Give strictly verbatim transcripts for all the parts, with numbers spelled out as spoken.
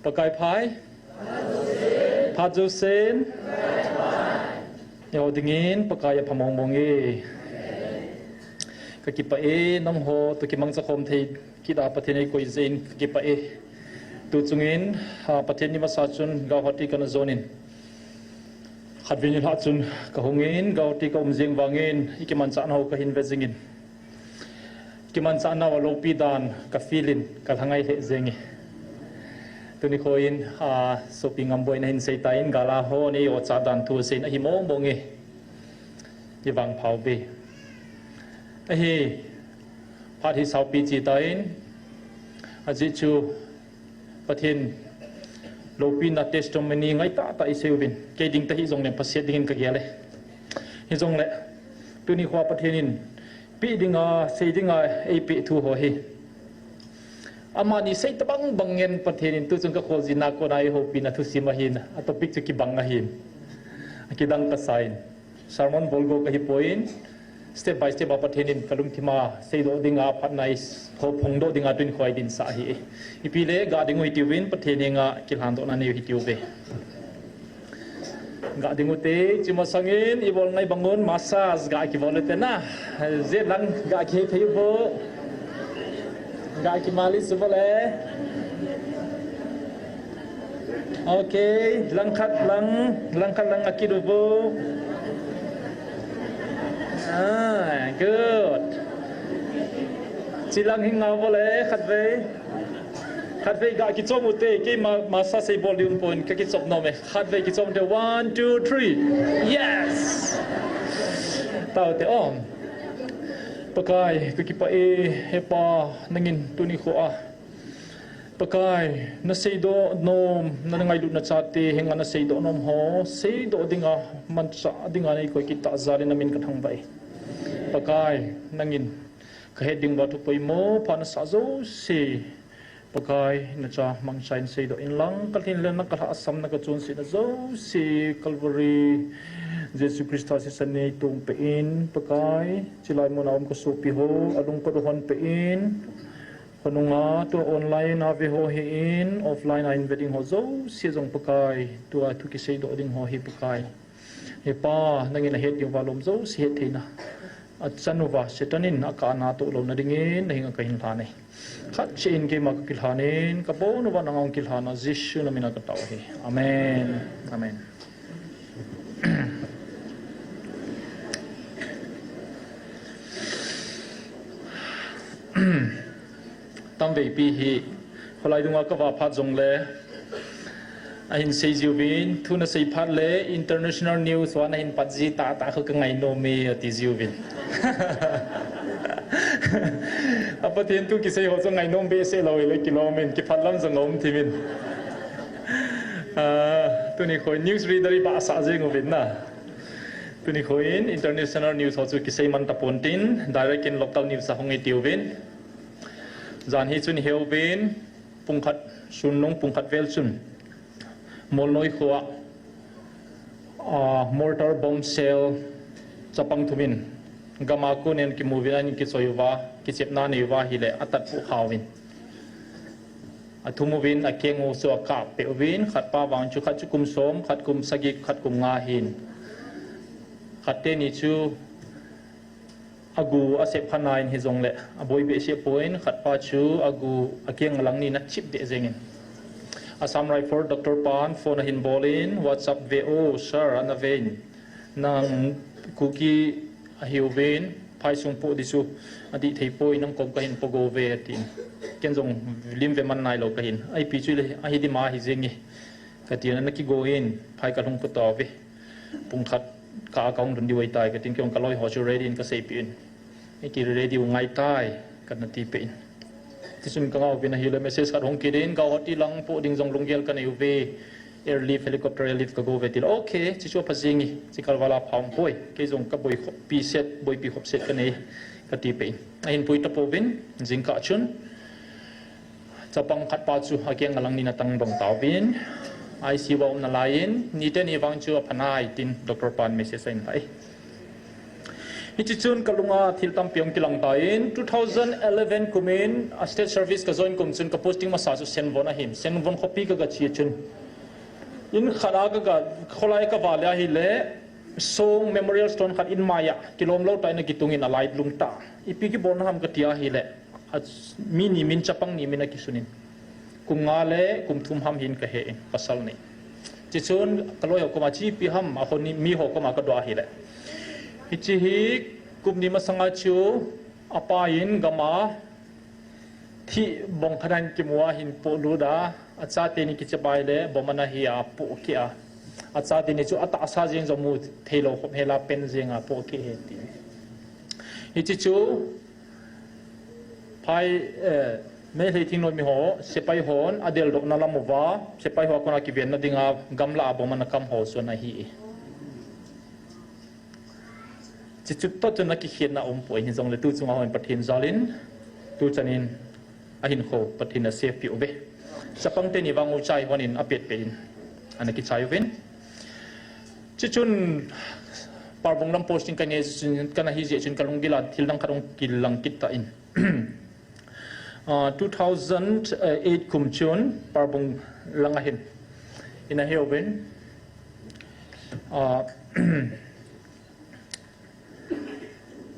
Pakai phat. Phat jousen. Eiho dingin Pakai apha mong mong e. Kakipah e, nangho toh kimangcha khom thei kit a Pathen eikoi jeh in kakipah e. Tu chungin, ah, Pathen ni masa chun Guwahati kana jon in, khatvei nilhah chun kahung in, Guwahati kaum jeng vangin, ikimanchah nau kahin ve jing in, kimanchah nau a loupi dan ka feel in, kalhangai lheh jeng e. Tuni kho in, ah, Sopi Ngamboi nahin sei tan, gal a hon eiho chah dan thu seiyin ahi mong mong e. Ivangpha uve. Ahi, phat hi saupi chi tan, ajeh chu Pathen loupina testimony ngai tahtah isei uvin. Kei ding tahih jongleng phaset dingin kagel e. Hijongle, tuni khoa Pathen in peh dinga, sei dinga eipeh thu ho hi, amani sei tabang bang ngen Pathen in tu chung kakholjin a kona eihoupina thusim ahin, a topic chu kibang ahin. Akidang kasa in. Sermon bol go kahi poi, step by step a Pathen in kalungthim a seidoh dinga phatna eiho phongdoh dinga tuni khoa eidinsah ahi. Ipi le ga ding u hitiuvin, Pathen henga kilhandohna nei u hitiuve. Ga ding ute, chumasangin ibol ngai bang un massage ga kibol ute na. Jet lang ga kihei thei u bou. Ga kimali subole. Okay, langkhat lang, langkhat lang akit u bou. Ah, good. Chilang hi ngau bole, khatvei. Khatvei ga kichom ute, keima massage sei bol ding pon, kakichom nom e. Khatvei kichom ute, one, two, three. Yes! Tao te om. Pakai, kakipah e, he Pa, nangin tuni khoa, Pakai, naseidoh nom, nangailutna chate henga naseidoh nom ho seidoh dinga, manchah dinga neikoi kit tah jal in namin kathangvah e. Pakai, nangin kahet ding uva thu poimo pha nasah jouse, Pakai, nacha mangcha in seidoh inlang, kalhin le na kalhahsamna kachonsetna jouse, Calvary, Jesu Christa sisan neitong peh in, Pakai, chilai muna um kasopi ho alungkot u hon peh in, khonunga tua online a ve ho hi in, offline a hin ve ding ho jouse jong Pakai, tua thu kiseidoh ding ho hi Pakai, he Pa, nangin ahet ding uva lom jouse hettheina achan uva, Satan in akahna toh louna dingin nahenga kahin lhan e. Khat cheh in keima kakilhan in, kabon uva nanga hung kilhan a, Jesu namina katao ahi. Amen. Amen. Tamveipi hi, kholai dunga kava phat jongle, ahin sei jiuvin, thu nasei phat le international news ho nahin pat ji tahtah kho kangainom e ati jiuvin. A Pathen thu kisei ho chu ngainom behseh lou hile kilom in, kiphat lam jong aum thim in. Ah, tuni khoi news reader ibahsah jeng uvin na. Tuni khoin international news ho chu kisei man tapon tin, direct in local news a hung itiuvin. Jan hi chun heuvin, pungkhat, sun nung pungkhat vel chun, Molnoi khoa, ah, mortar bomb shell chapang thumin, gama konin kimuvin ahin kichoi uva, kichepna nei uva ahile, atatpu khauvin. Athum uvin, akeng u chu akap peh uvin, khat pa vang chu, khat chu kum som, khat kum sagi, khat kum nga ahin. Khat teni chu agu asep kha nai in hijongle, aboi behseh poi in, khat pa chu agu akeng alang nin achip deh jeng in. Assam Rifle Doctor pan phone ahin bol in, WhatsApp ve o, sir, ana ve in. Nang Kuki ahiuvin, phaisung poh ding chu adih thei poi, nang kom kahin pogo uve, atin. Ken jong lim ve man nailou kahin. Ipi chu le, ahi dima hi jeng e, katin, ana kigo in, phai kalhung put tauve. Pungkhat kah a kahung lhun diu ahitai, katin, kei jong kaloi ho chu ready in kaseipeh in. Iti ready u ngaitai, kana tipeh in. Tichun kangah uvin ahile message khat hung kit in, Guwahati lang poh ding jong lunggel kanei uve, airlift, helicopter airlift kago uve, tile, okay, chuchu apha jeng e, chikal val a pha um poi, kei jong kaboi khop set, boipi khop set kanei, katipeh in. Ahin pui tapouvin, jingkah chun, chapang khat pa chu akeng alang nin atang dong tauvin, I C U a um nalai in, niteni vang chu apha nai tin, doctor pan message ahin lhai. Hiche chun kalunga thil tampi hung kilang tan, two thousand eleven kumin a state service ka join kum chun ka posting masa chu Senvon ahin, Senvon khopi ka gache chun. In khat a ka ga, kholai ka vale ahile, Song Memorial Stone khat in maiya, kilom lou tah in akitungin alai lungta. Ipi kibolna ham kati ahile, a, mi ni min, chapang ni min akisunin. Kum nga le kum thum ham hin kahen, pasal ni. Hiche chun kaloi ho koma hiche ipi ham, a hon ni mi ho koma kadoh ahile. Hiche hi kum ni masanga chu apa in gama thih bong khat ahin kimu a ahin polut a, achate ni kichep ahile, bomb ana hi a pohkeh a. Achate ni chu atahsa jeng jong mu theilou khop hela pen jeng a pohkeh e ti. Hiche chu phai, eh, Meitei thingnoimi ho, sepai hon adeldohna lam uva, sepai ho a kona kivenna dinga gamla a bomb ana kam ho chu ana hi e. Hiche chu toh chun akikhenna aumpoi, hijongle tu chunga hon Pathen jalin, tu chanin ahinkho Pathen in asave peh uve. Chapang teni vang uchai honin apet pet in ana kichai uvin. Hiche chun Parbung lam posting kanei chun, kana hi jeh chun kalunggil a thil dang khat hung kilang kit tan. Ah, two thousand eight kum chun Parbung lang ahin ina he uvin. Ah,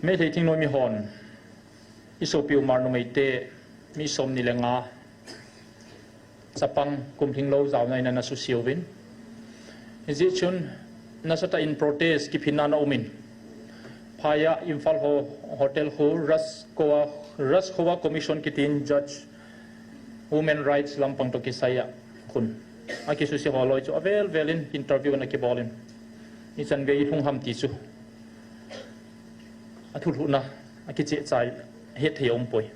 Meitei thingnoimi hon isopi Umar numeite mi somni le nga chapang kum lhinglou jaona in ana suse uvin. Hijeh chun nasatah in protest kiphinna ana umin. Phaiya Imphal ho hotel khu Raskoa, Raskoa Commission kitin judge human rights lampang toh kisaiya khun akisuse ho loi chu avel vel in interview ana kibolin. Ichan vei ilhung ham ti chu athulhuhna akicheh chai hetthei aumpoi.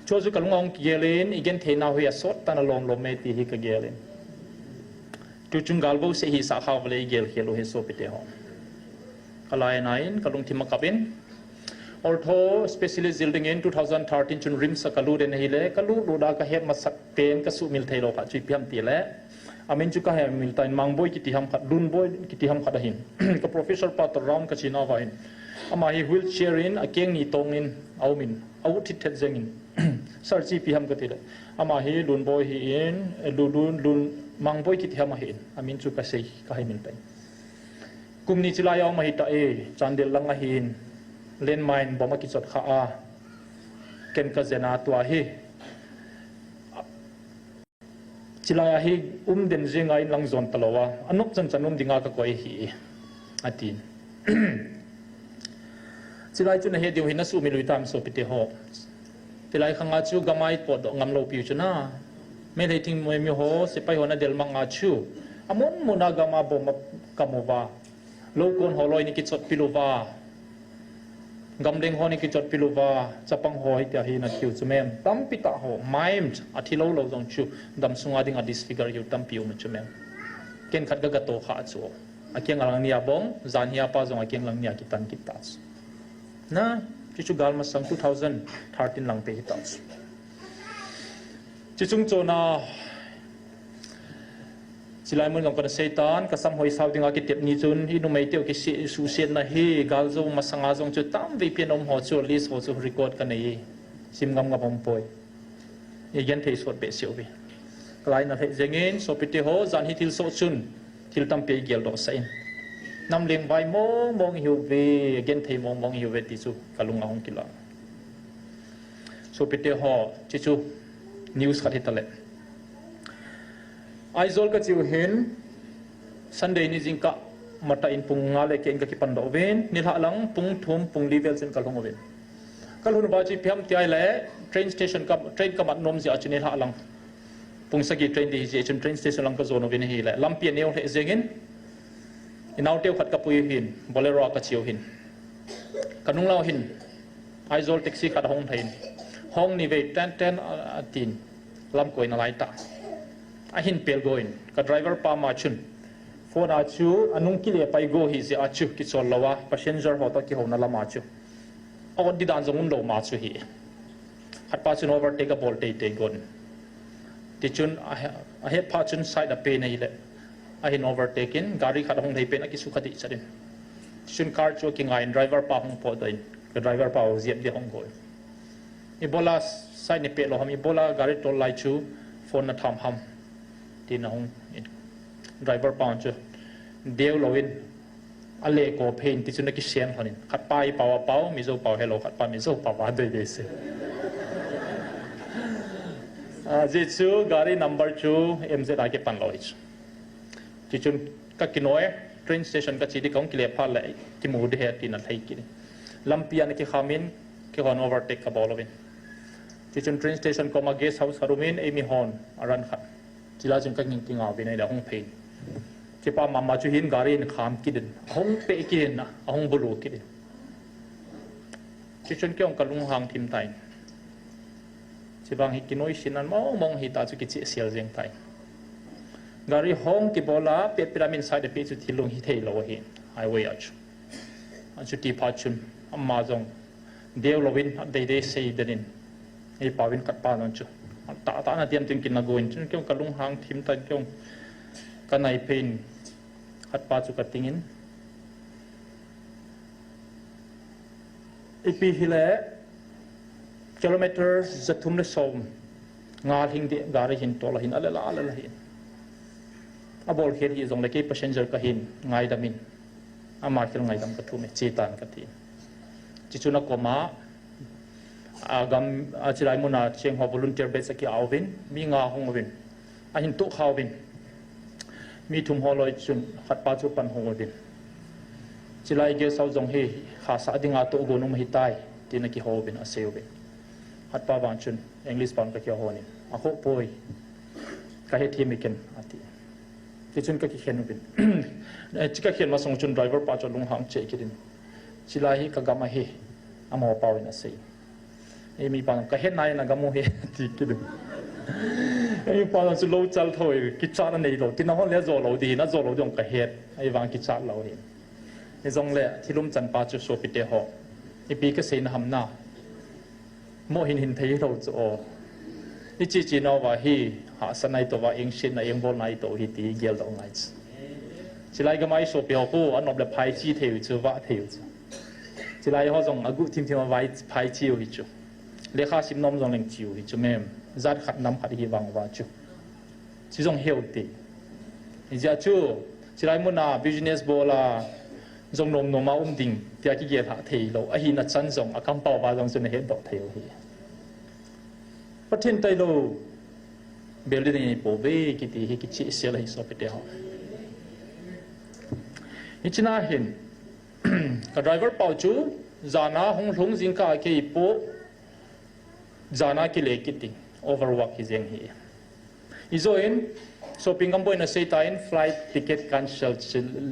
Chu chu kalunga hung kigelin, igenthei nau hi asot tan alom lom e ti hi kagelin. Tu chung gal bouseh hisah kha uvale igel khel u hi sopite ho. Kalai nain, kalungthim akap in. Ortho specialist jil dingin two thousand thirteen chun RIMS a kalut in ahile, kalut lut a kahet masat pen kasuhmil theilou khat chu ipi ham tile, amin chu kahemil tan, Mangboi kiti ham khat, Lunboi kiti ham khat ahin. Ka professor pa toh round kachenau va hin. Ama hi wheelchair in akeng ni tongin aumin, aut thit thet jengin. Sir, hiche ipi ham katile, ama hi Lunboi ahin, eh, Lun, Lun, Lun, Mangboi kiti ham ahin. Amin chu kasei, kahemil tan. Kum ni chilai a um ahitai, Chandel lang ahin, landmine bomb akichot kha a, ken kajen a tua hi. Chilai a hi um den jeng a inlang jon talou a, anop chan chan um dinga kakoi ahi, atin. Chilai chu nahet diu hi nasuhmil u hitam sopite ho. Chilai khanga chu gam a ipotdoh ngam lou piu chu na. Meitei thingnoimi ho, sepai ho nadel mang a chu, amun mun a gam a bomb akam uva, lou kon ho loi in kichotpi uva, gamleng ho in kichotpi uva, chapang ho hitia hi nathi u chu mem. Tampi tah ho, maimed, athi lou lou jong chu, dam sunga dinga disfigure hiu tampi um chu mem. Ken khat kagatoh kha chu. Akiang lang nia bong, jan hi apa jong akiang lang nia kitan kit ta chu. Na, chu chu gal masang two thousand thirteen lang pe hita chu. Chuchung chona, chilai mun jong kana seitan, kasam hoi sao dinga kitep ni chun, inumeiteu kisuhsetna hi, galjou masanga jong chu tamvei pen um ho chu, list ho chu record kanei, sim ngam ngam umpoi. Igenthei sot behseh uve. Kalai nalheh jengin, sopite ho, jan hi thilsoh chun, thil tampi igeldoh sah in. Nam leng vai mong mong ihiuve, genthei mong mong ihiuve ti chu, kalunga hung kilang. Sopite ho, chuchu, news khat hitale. Aizawl kache u hin, Sunday ni jingkah matah in pung nga le keh in kakipan doh uvin, nilhah lang pung thum pung li vel chun kalhung uvin. Kalhun uva chu ipi ham ti ahile, train station ka, train kamat nom jeh a chu nilhah lang pung sagi train ding hijeh chun train station lang kajon uvin ahile, lampi aneo lheh jengin, inaoteu khat kapui u hin, Bolero a kache u hin. Kanung lang u hin, Aizawl taxi khat ahung lhai in, hong ni vei ten ten a, atin, lam koi nalai ta. Ahin pel go in, ka driver pa ma chun, phone a chu, anung kile pai go hijeh a chu, kichol lou a, passenger ho toh kihouna lam a chu, aot di dan jong umlou ma chu hi. Khat pa chun overtake abol teitei gon. Tichun, ahe, ahet phat chun side apen ahile, ahin overtake in, gari khat ahung lhai pen akisukha dehchat in. Chun car chu kingai in driver pa hung potdoh in, ka driver pa ho jep dia hung go in. Ibola sign ipeh lou ham, ibola gari tol lai chu phone na tham ham, tin ahung in. Driver pa chu deu lou in, ale ko phe in, tichun akisen lhon in. Khat pa ipao apao, Mizo pao helou, khat pa Mizo pao a dei dei se. Ah, ajeh chu gari number chu M Z a kipan lou hi chu. Tichun ka kinoi, train station ka che di, kahung kile phat le kimu di ahi tin alhai kit in. Lampi a ana kikham in, keihon overtake kabol uvin. Tichun train station koma guest house khat um in, eimi hon aran khat. Chule chun ka ging kinga uvin, ahile ahung pei in. Hichepa mama chu hin gari in akham kit in, ahung peh kit in, ahung bulu kit in. Tichun kei jong ka lunghang thim tan. Hiche vang hi kinoise na mong mong hita chu kichehsel jeng tan. Gari hung kibol a, pet pet a min side a peh chu thil hung hithei lou ahi, highway a chu. Achuti phat chun, ama jong deu louvin, adei dei sei den in, eipao in khat pa jong chu, tah tah na tiam tin kin na go in, chun kei jong ka lunghang thim tan, kei jong ka nai pei in, khat pa chu ka ting in, ipi hile, kilometer jathum le som nga lhing ding gari hin tol ahin, alela, alela hin. Abol khel hih jongle kei passenger kahin ngaidam in, ama khel ngaidam kathum e, che tan kati. Chuchun akoma, agam, achilai muna cheng ho volunteer batch aki auvin, mi nga hung uvin. Ahin tohkha uvin. Mi thum ho loi chun khat pa chu pan hung uvin. Chilai guest house jong hi hahsa dinga tohgon um ahitai, tin akihou uvin, asei uvin. Khat pa vang chun English pan kakihou in, akhoh poi, kahethem e ken, ati. Tichun kakikhen uvin. Eh, chu kakhen masang chun driver pa chu alunghang cheh kit in. Chilai hi kagam ahi, amaho pao in asei. Eimi pa, kahet nai nagam u hi, ti kit in. Eimi pa chu lou chal thoi, kichat anei lou. Tina hon le ajo lou di, ajo lou di jong kahet. Ahivang kichat lou hi. Hijongle, thil umchan pa chu sopite ho, ipi kasei na ham na. Mo hin hin thei lou chu o. Iche che nauva hi, hahsa nai tou va, engsetna, engbolna ito hi ti geldoh ngai chu. Chilai gam a isopi ho khu, anop le phaiche thei u chu, vah thei u chu. Chilai ho jong aguh thim thim a vai phaiche u hi chu. Lekha sim nom jong leng che u hi chu mem. Jat khat nam khat hi vang uva chu. Chu jong heu te. Hijeh chun, chilai muna business bol a, jong nom nom a um ding, tia kigel hah thei lou. Ahina chan jong, akampao va jong chu nahet doh thei u hi. Pathen tailou, bel ding nei pouve, kiti hi kichehsel ahi sopite ho. Hichena hin, ka driver pao chu, jana hung lhung jingkah a kei po, jana kile kit ding, overwork hi jeng hi. Ijo in, soping gam boina sei tan flight ticket cancel,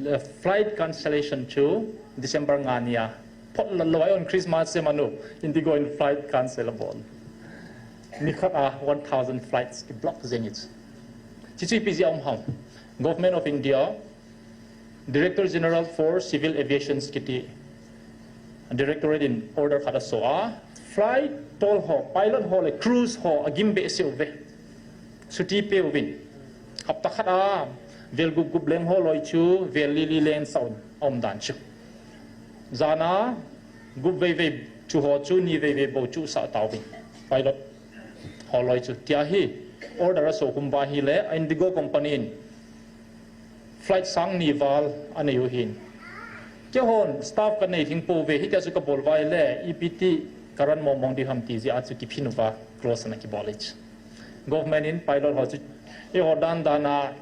uh, flight cancellation chu December nga nia. Phot la lou, ahivang Christmas se manu, Indigo in flight cancel abol. Nikhat a one thousand flights kiblock jeng hi. Chuchu ipi jeh a um ham. Government of India, Director General for Civil Aviation kiti Directorate in order khat aso a, flight tol ho, pilot ho le crews ho agim behseh uve. Chuti pe uvin. Hapta khat a, vel gup gup leng ho loi chu, vel li li leng sa un, aum dan chu. Jana, gup vei vei chu ho chu, ni vei vei bou chu sa tauvin. Pilot ho loi chu. Tia hi, order aso khum uva ahile, Indigo Company in, flight sang ni val anei u hin. Keihon staff kanei theng pouve, hitia chu kabol uva ahile, ipi ti ka run mong mong ding ham ti jeh a chu kiphin uva, close ana kibol e chu. Government in pilot ho chu, eiho dan dan a,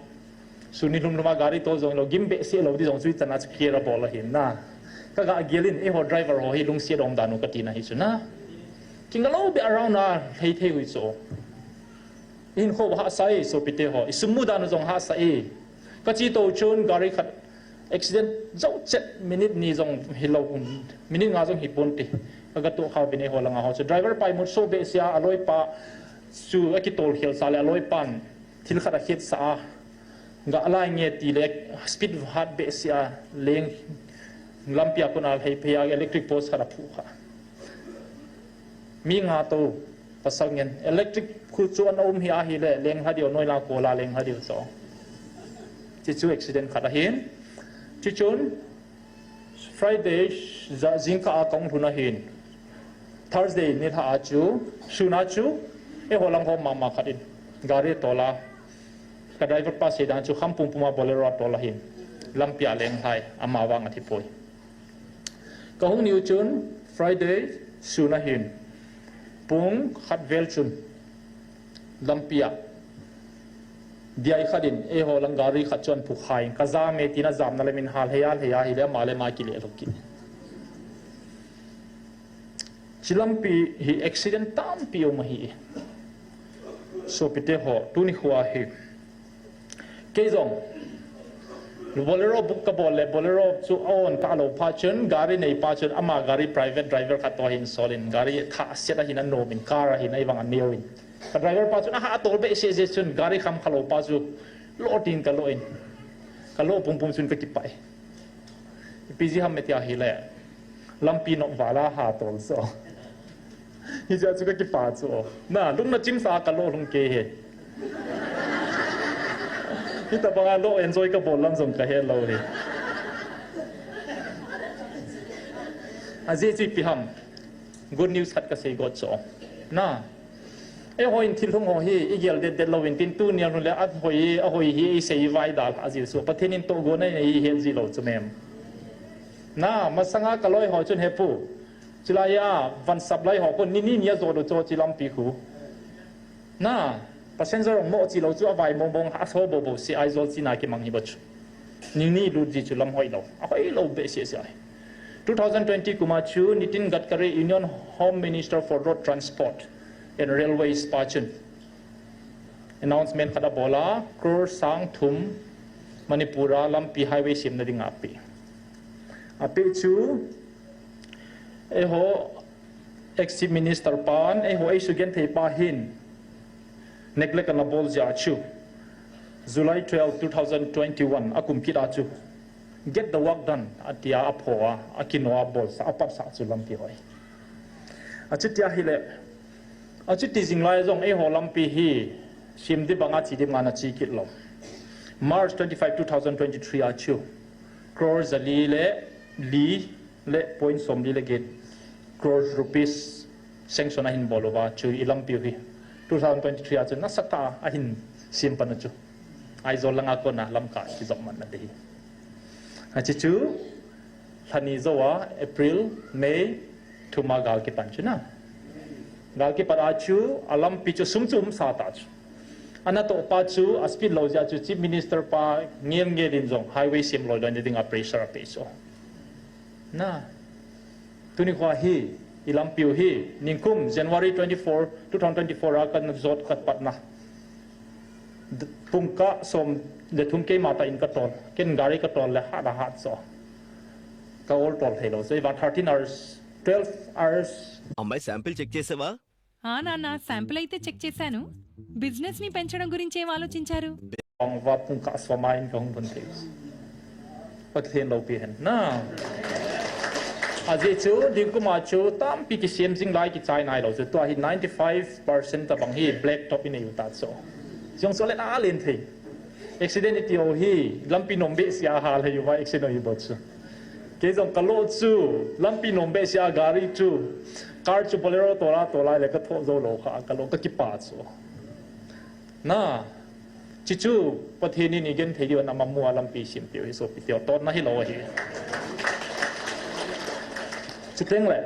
suni lhum lhum a gari tol jong lou, gim behseh lou ding jong chu ichan a chu care abol ahin na. Kaga gel in, eiho driver ho hi lungset aum dan u katina hi chu na. Kinga lou beh around a, lhei thei u hi chu. Ihinkho hahsa e, sopite ho, isum mu dan u jong hahsa e. Kache tou chun gari khat accident jou chet, minute ni jong hilou, minute nga jong hipon te. Kaga tohkha uvin eiho langa ho chu. Driver pa imut so behseh a, aloipa chu akitol khel sa le aloipan thil khat akhetsah a. Ga lai nge tile speed hat behseh a, leng lampi a kona lhei phei a electric post khat aphuh kha. Mi nga tou, pasal ngen. Electric khu chu ana um hi ahile, leng lha diu, noila kola leng lha diu chu. Chuchu accident khat ahin. Chuchun, Friday, ja-, jingkah a kahung lhun ahin. Thursday nilhah a chu, sun a chu, eiho lang ho mama khat in gari tol a, ka driver pa seidan chu kham pumpum a Bolero a tol ahin. Lampi a lenglhai, ama vang athipoi. Kahung niu chun, Friday, sun ahin. Pung khat vel chun, lampi a, D I khat in, eiho lang gari khat chu ahin phukhai in, ka jam e tin ajamna le min hal hei a, hei a, hile ama le ama kile lhung kit. Chi lampi hi accident tampi um ahi. Sopite ho, tuni khoa hi. Kei jong, Bolero book kabol le, Bolero chu a-on kah lou phat chun, gari nei pa chun, ama gari private driver khat toh ahin sol in, gari thah set ahin anom in, car ahin ahivang aneo in. Ka driver pa chun, aha, atol behseh jeh chun, gari kham kha lou pa chu, lo tin kalo in. Kalo pumpum chun kakipah e. Ipi jeh ham tia hile, lampi nop val a hatol so. Hijeh chu kakipah chu. Na, lungna chimsa kalo lhung kei e. Hitabang a lo enjoy kabol lam jong kahe lou e. Ajeh chu ipi ham. Good news khat kasei got chu. Na. Eiho in thil hung ho hi, igel det det lou in tin tuni a lhun le ahoi, ahoi hi, isei vai dal, ajeh chu. Pathen in tohgon anei het ji lou chu mem. Na, masanga kaloi ho chun hepu. Chulai a, van sap lai ho kon, ni ni ni a jo do cho chi lampi khu. Na, passenger mo chi lou chu avai mong mong, aso bo bo si Aizawl china kimang hi bo chu. Ni ni lut ji chu lam hoi lou. Ahoi lou behseh seh ahi. Two thousand twenty kum a chu Nitin Gadkari, Union Home Minister for Road Transport and Railways pa chun announcement khat abol a, crore sang thum Manipur a lampi highway semna dinga ape. Ape chu, eiho ex-Chief Minister pan, eiho eisugenthei pa hin, neglect ana bol jeh a chu, July twelve, two thousand twenty-one, akum kit a chu, "Get the work done," atia apho a, akino a bolsa, apatsah chu lampi hoi. Achuti ahile, achuti jing lai jong eiho lampi hi, sem ding banga che ding banga ana che kit lou. March twenty-five, two thousand twenty-three a chu, crore jali le li le point somli le get crore rupees sanction ahin bol uva chu ilampiu hi two thousand twenty-three a chu nasatah a ahin sem pan u chu Aizawl langa kona Lamka kijop man na te hi. Achi chu lhani jou a April, May, thum a gal kipan chu na. Gal kipat a chu alampi chu sum chu umsa ta chu. Anatoh pa chu a speed lou jeh a chu Chief Minister pa ngel ngel in jong highway sem loi loi na dinga pressure ape chu. Na. Tuni khoa hi, ilampiu hi, ningkum January twenty-four, two thousand twenty-four a kana jot khat patna. D-, pungkah som le thum keima tah in katol. Ken gari katol le hat a hat so. Ka ol tol thei lou. So, ivan thirteen hours, twelve hours. అమ్మాయి sample check చేసావా? ఆ నాన్న, శాంపిల్ అయితే చెక్ చేశాను. బిజినెస్ ని పెంచడం గురించి ఏం ఆలోచించారు? Ong va pungkah som a in kahung lhun thei. Pathen loupi hen. Na. Ajeh chu, ningkum a chu, tampi kisem jing lai kichai nai lou chu. Tua hi ninety-five percent tabang hi black top in eiu ta chu. Jong so le na len thei. Accident iti ho hi, lampi nom behseh a hal hei uva accident hi bol chu. Kei jong kalo chu, lampi nom behseh a gari chu, car chu Bolero tola tola le kathoh jou lou kha, kalo kakipah chu. Na, chi chu, Pathen in igenthei diu na mamu a lampi sempiu hi sopi teu, totna hilou ahi. Chuteng le,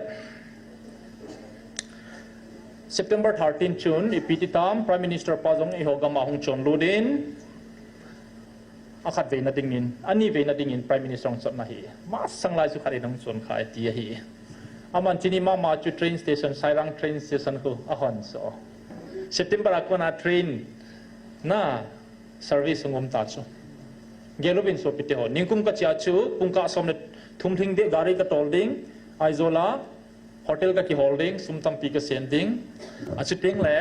September thirteen chun, ipi ti tam, Prime Minister pa jong eiho gam a hung chonlut in, akhat veina dingin, ani veina dingin Prime Minister hung chonna hi. Masang lai chu khat in hung chon kha e ti ahi. Aman chini mama chu train station, Sairang train station khu ahon so. September a kona train na service hung um ta chu. Gel uvin sopi teho. Ningkum kachia chu, pungkah som le thum lhing deh gari katol ding, Aizawl a, hotel kakihol ding, sum tampi kasen ding. Achuteng le,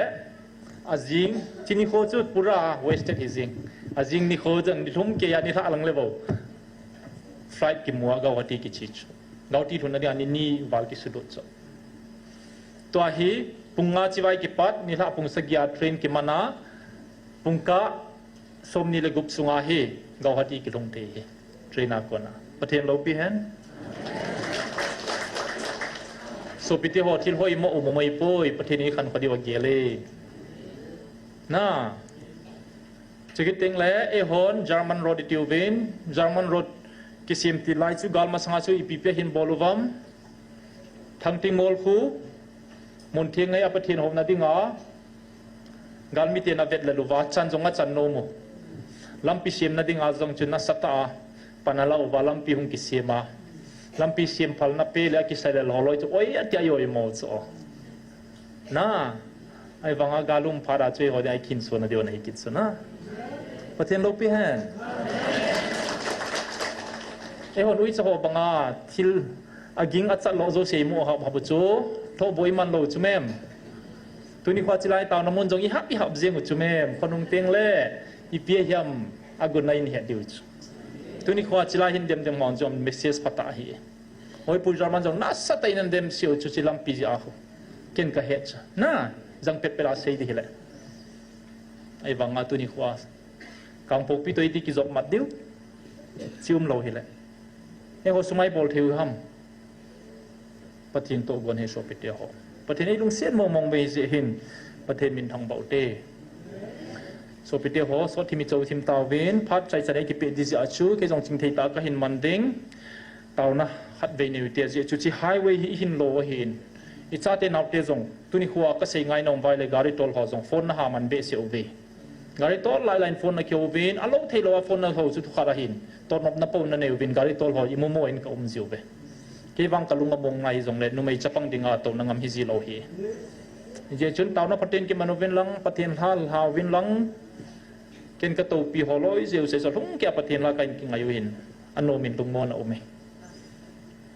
ajing, chini kho chu pura wasted hi jing. Ajing ni kho jong ni lhum kei a nilhah lang le bou. Flight kimu a Guwahati kiche chu. Guwahati lhunna dia ni ni val kisulut chu. Tua hi, pung nga chibai kipat, nilhah pung sagi a train kiman a, pungkah, Somni le gup sunga hi Guwahati kilhung thei hi train a kona. Pathen loupi hen. Sopite ho, thil hoimo um maipoi, Pathen in ikhankho diu agel e. Na. Chukit tengle, eihon German road itiuvin, German road kisem tilai chu gal masanga chu ipi pi ahin bol uvam. Thangting mol khu, mun theng ngai a Pathen houna dinga, galmiten avet lel uva, chan jong achan nom u. Lampi semna dinga jong chu nasatah a pan ala uva, lampi hung kisem a. Lampi sem phalna pe le akisai lel ho loi chu, oi, ati a oi mo chu. Na, ahivanga gal um phat a chu eiho dinga ikhinso nadiu ahi kit chu na. Pathen loupi hen. Eihon uicha ho banga thil aging achat lo jouse imu hap hap u chu, thohboi man lou chu mem. Tuni khoa chilai taona mun jong ihap ihap jeng u chu mem. Khonung tengle ipi ahiam agun a ihet diu chu. Tuni khoa chilai hin dem dem hon jong message phatah ahi. Hoipu German jong nasatah in ana dem seh u chu chi lampi jeh a khu. Ken kahet chu. Na, jang pet pet a sei di hile. Ahivanga tuni khoa Kangpokpi toh iti kijop mat diu. Chi um lou hile. Eiho sumai bol thei u ham. Pathen toh gon hi sopite ho. Pathen eilungset mong mong uve hijeh hin. Pathen min thangvah u te. Sopite ho, sot thim ichou thim tauvin, phat chaichan eikipeh di jeh a chu, kei jong chingthei tah a kahin man ding. Taona khatvei nei u te jeh chu chi highway hi ihin lou ahin. Ichate naote jong, tuni khoa kasei ngai nom uva ahile gari tol ho jong, phone naha man behseh uve. Gari tol lai lai in phone nakihou uvin, alou thei lou a phone nahou chu thukhat ahin. Tolnop na pou nanei uvin, gari tol ho imu mo in kaum jiu ve. Kei vang kalung among ngai hijongle, numei chapang dinga touna ngam hiji lou hi. Hijeh chun taona phaten kiman uvin lang, Pathen lha lha uvin lang, ken katoupi ho loi jeh u sei so lhung kei a Pathen lha kahin kingai u hin, anom in lungmon aume.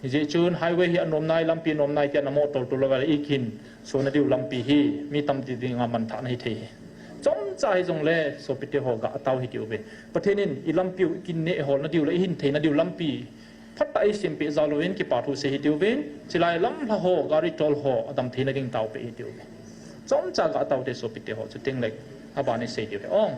Hijeh chun highway hi anom nai, lampi anom nai tia na motor tol lou vale ikhin, so nadiu lampi hi, mi tamtah dinga manthahna hithei hi. Chomcha hijongle, sopite ho gah tau hiti uve. Pathen in ilampiu ikinneh hol nadiu le ihin thei nadiu lampi phatah a eisempeh jal uvin kipa thu sei hiti uvin, chilai lam lha ho, gari tol ho, adam theina ding taopeh hiti uve. Chomcha gah tau te sopite ho, chutengle aban isei diu ahi. Ong.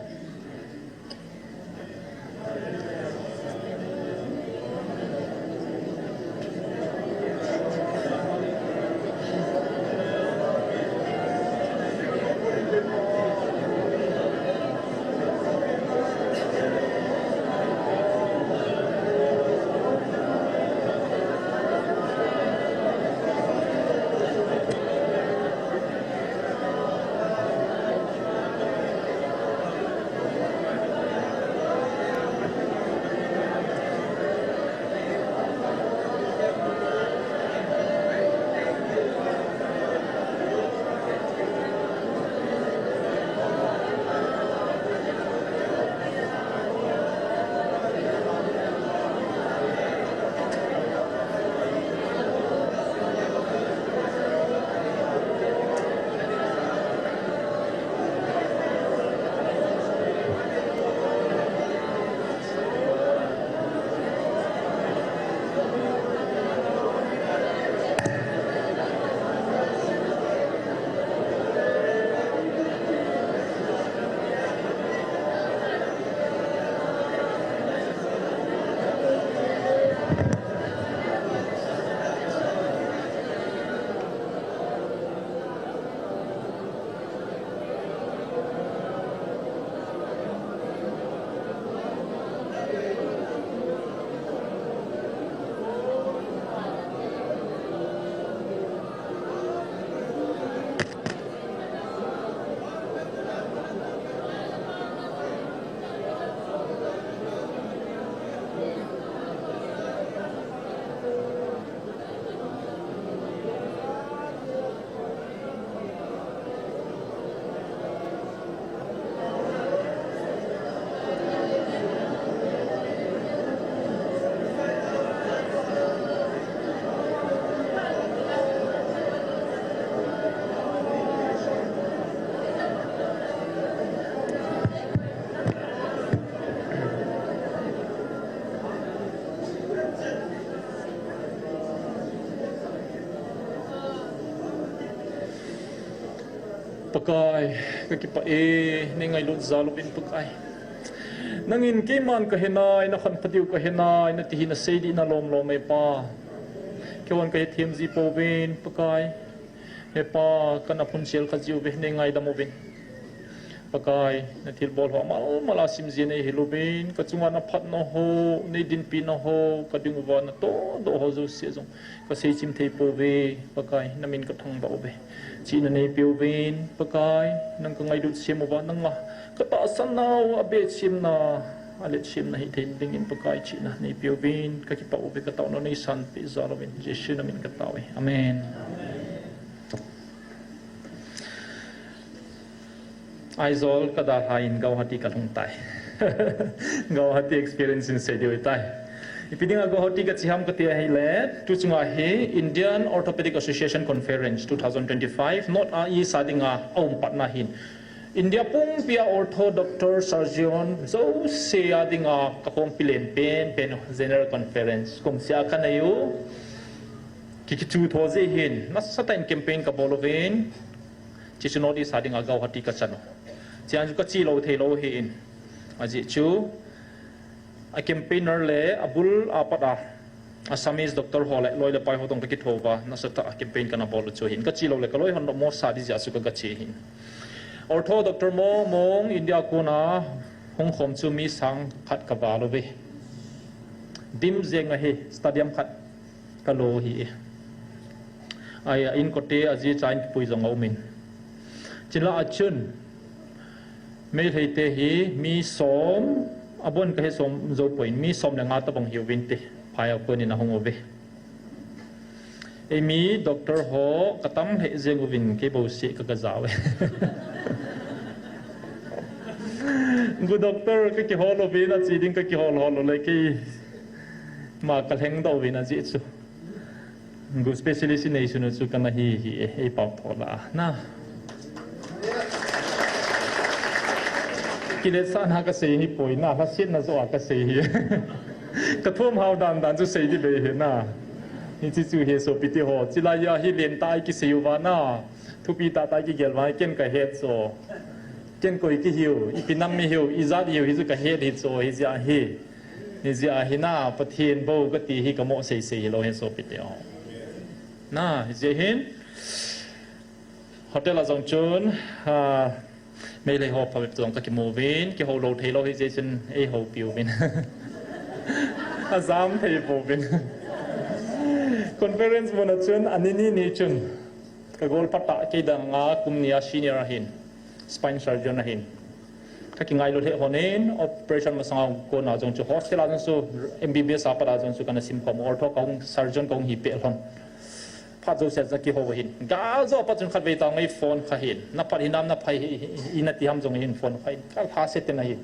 Pakai, kakipah e, neingailut jal uvin Pakai. Nangin keiman kahenai, nakhanpha diu kahenai, nati hi nasei ding nalom lom e Pa. Keiman kahethem ji pouvin, Pakai. He Pa, kana phunchel kha jiuve, nei ngaidam uvin. Pakai, nathilbol ho amal mal a simjin eihil uvin, kachunga naphatna ho, neidinpina ho, kading uva natohdoh ho jouse jong kaseichim thei pouve, Pakai, namin kathangvah uve. Chihna neipe uvin, Pakai, nang kangailut sem uva, nanga katahsan nau abeh chimna, alet chimna hithei dingin Pakai chihna neipe uvin, kakipah uve, kataona neisanpeh jal uvin, Jesu namin katao e. Amen. Aizawl kadalhan Guwahati kalhung tai. Guwahati experience in sei diu tai. Ipi dinga Guwahati kache ham kati ahile, tu chunga hi Indian Orthopedic Association Conference two thousand twenty-five, North a East a dinga aum patna hin, India pumpia ortho doctor, surgeon jouse a dinga kakhompi len penpen general conference kumsea kanei u. Ki, kichu tho jeh hin nasatah in campaign kabol uvin, chuche chu North East a dinga Guwahati kachan u. Chuin chu kache lou thei lou ahin, ajeh chu a campaigner le abul apat a Assamese doctor ho le loi le pai ho toh kakitho uva, nasatah a campaign kana bol u chu ahin, kache lou le kaloi hon doh mo sa ding jeh a chu ka, kache ahin. Ortho doctor mong mong India a kona hung khom chu mi sang khat kaval uve. Dim jeng ahi, stadium khat kalo ahi e. Ai, a inkote aji cha in kipui jong aumin. Chule achun Meitei te hi mi som, abon kahe som jou poi, mi som le nga tobang hiuvinte, phai a konin ahung uve. Eimi doctor ho katam lheh jeng uvin, kei bouseh ka, kajao e. Gu doctor kakihol uvin, ache ding kakihol hol u le keima kalhengdoh uvin ajeh chu. Gu specialist inei sunu chu kana hi hi e, eipao tho la na. Kiletsahna kasei hipoi na, lhasetna joh a kasei hi. Kathum hao dan dan chu sei ding bei hi na. Hiche chu hi sopite ho, chulai a hi lentah a ikisei uva na, thupi tahtah a ikigel uva, ken kahet chu. Ken koi kihiu, ipi nam mi hiu, ijat hiu, hichu kahet hi chu, hijeh a hi. Hijeh a hi na, Pathen bou kati hi kamoh seisei hilou hi sopite ho. Na, hijeh hin hotel a jong chun, a, Meitei ho phabep jong kakimu uvin, kihou lou thei lou hijeh chun eihoupi uvin. Ajam thei pouvin. Conference mun a chun, ani ni ni chun kagol phat a, kei dang a kum ni a senior ahin, spine surgeon ahin, kakingailu lheh lhonin, operation masanga kona jong chu hostel a jong chu, M B B S a pat a jong chu kana simkhom, ortho kahung, surgeon kahung hipeh lhon. Phat jouse a kihou ahin, gal jo a pat chun khatvei tah ngei phone kha hin, naphat hinam, naphai hi, hi, hi, ina ti ham jong hin phone kha hin, kalhase ten ahin.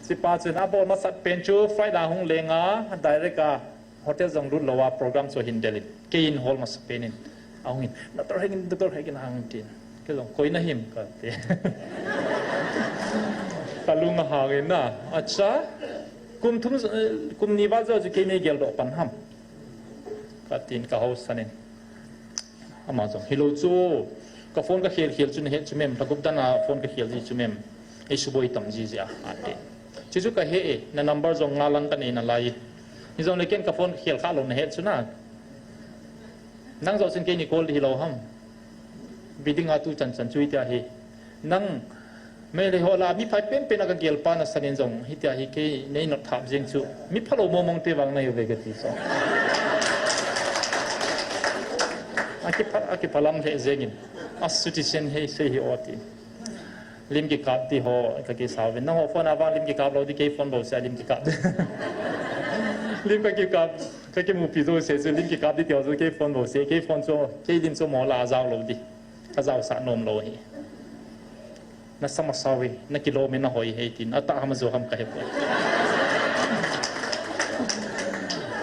Chupa chun abol masat pen chu flight a hung leng a, direct a hotel jong lut lou a program chu ahin del in, keiin hol masapen in ahung in, Doctor Hegin, Doctor Hegin, ahung tin. Kei jong, koi nahim kati. Kalung ahang in na, acha, kum thum, eh, kum ni val jou chu kei neigeldoh pan ham katin kahousan in. Ama jong, hilou chu, ka phone kakhel khel chu nahet chu mem, lha gup dan a phone kakhel ji chu mem, eisuboi tam ji jeh a, ati. Chuchu kahe e, na number jong nga lang kanei nalai. Hijongle ken ka phone kakhel kha lou nahet chu na. Nang joh chun keini call ding hilou ham. Ipi dinga tu chan chan chu hitia hi. Nang Meitei ho lah a mi phai penpen a kagel pa nasan in jong hitia hi kei nei notthap jeng chu, mi phalou mong mong te vang nahiuve kati chu. Akipha, akiphalam lheh jeng in. Asuti sen hei sei hi o ti. Lim kikap ti ho kakisau vin. Nangho phone a vang lim kikap lou ding, kei phone bouseh a lim kikap. Lim kakikap, kakimupi jouse chu lim kikap ding ti ho chu kei phone bouseh, kei phone chu, kei lim chu mo lah a jao lou ding. Kajaosah nom lou hi. Nasa masa uve, nakilom e, nahoi e tin, atah ham ajo ham kahepoi.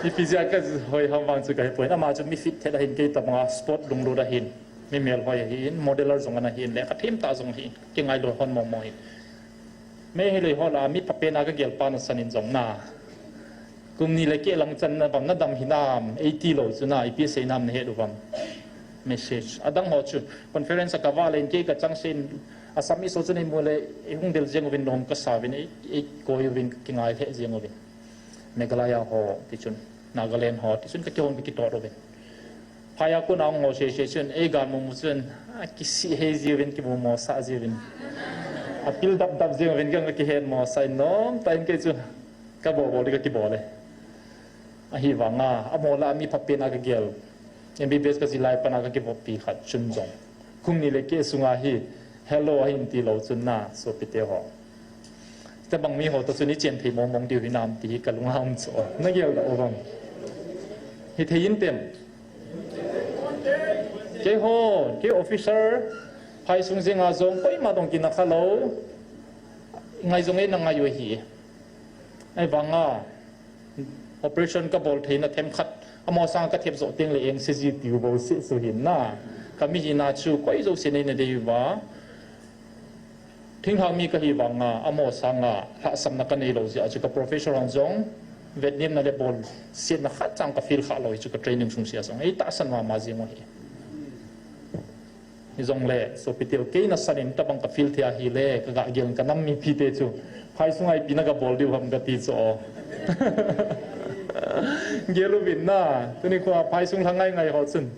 Ipi jeh a kahoi ham vang chu kahepoi. Ama chu mi fit thet ahin, kei tabang a sport lunglut ahin, mi melhoi ahin, modeller jong ana hin, lekha them tah jong ahin, kingailu lhon mong mong ahin. Meitei ho lah a mi phapen a kagel pa nasan in jong na, kum ni le keh lang chan na bang nadam hinam, eiti lou chu na, ipi asei nam nahet uvam. Message. Adang ho chu, conference a kavah le in kei kachangseh in, Assamese ho chun eimu le, eihung del jeng uvin nom kasa uvin, ei, eikoi uvin, kingai lheh jeng uvin. Meghalaya ho, ti chun. Nagaland ho, tichun kakihon kakitoh uvin. Phai a kon a hung ho sese chun, ei gal mumu chun, a kisih hei jiuvin, kimumo sah jiuvin. A pil dap dap jiuvin, ka kihen mo sah in nomtah in kei chu. Kabol bol di kakibol e. Ahivanga, amaho lah a mi phapen a kagel. M B B S kajilai pan a kakivoppi khat chun jong. Kum ni le keh sunga hi, hello ahin tilou chun na, sopite ho. Tabang mi ho toh chun ichen thei mong mong diu hinam ti hi kalunga um chu. Nagel da uvem. Hithei intem. Keiho, kei officer, phaisung jenga jong, koima dong kinakha lou. Ngai jong eina ngai u ahi. Ahivanga, operation kabol theina themkhat, amaho sanga kathep joh teng le engse ji tiu bou seh chu hin na. Kami hina chu koi jouse neina dei uva. Thinglhang mi kahi vanga, amaho sanga lhahsamna kanei lou jeh a chu ka professor hon jong, vetnemna le bolsetna khat chang ka feel kha lou hi chu ka training sung sia jong. Ei tahsan mama jing u ahi. Hijongle, sopite u, kei nasan in tabang ka feel thei ahile, ka gah gel in ka nam mipite chu. Phai sunga ipi na gabol diu ham kati chu o. Gel uvin na, tuni khoa phai sung lha ngai ngai ho chun.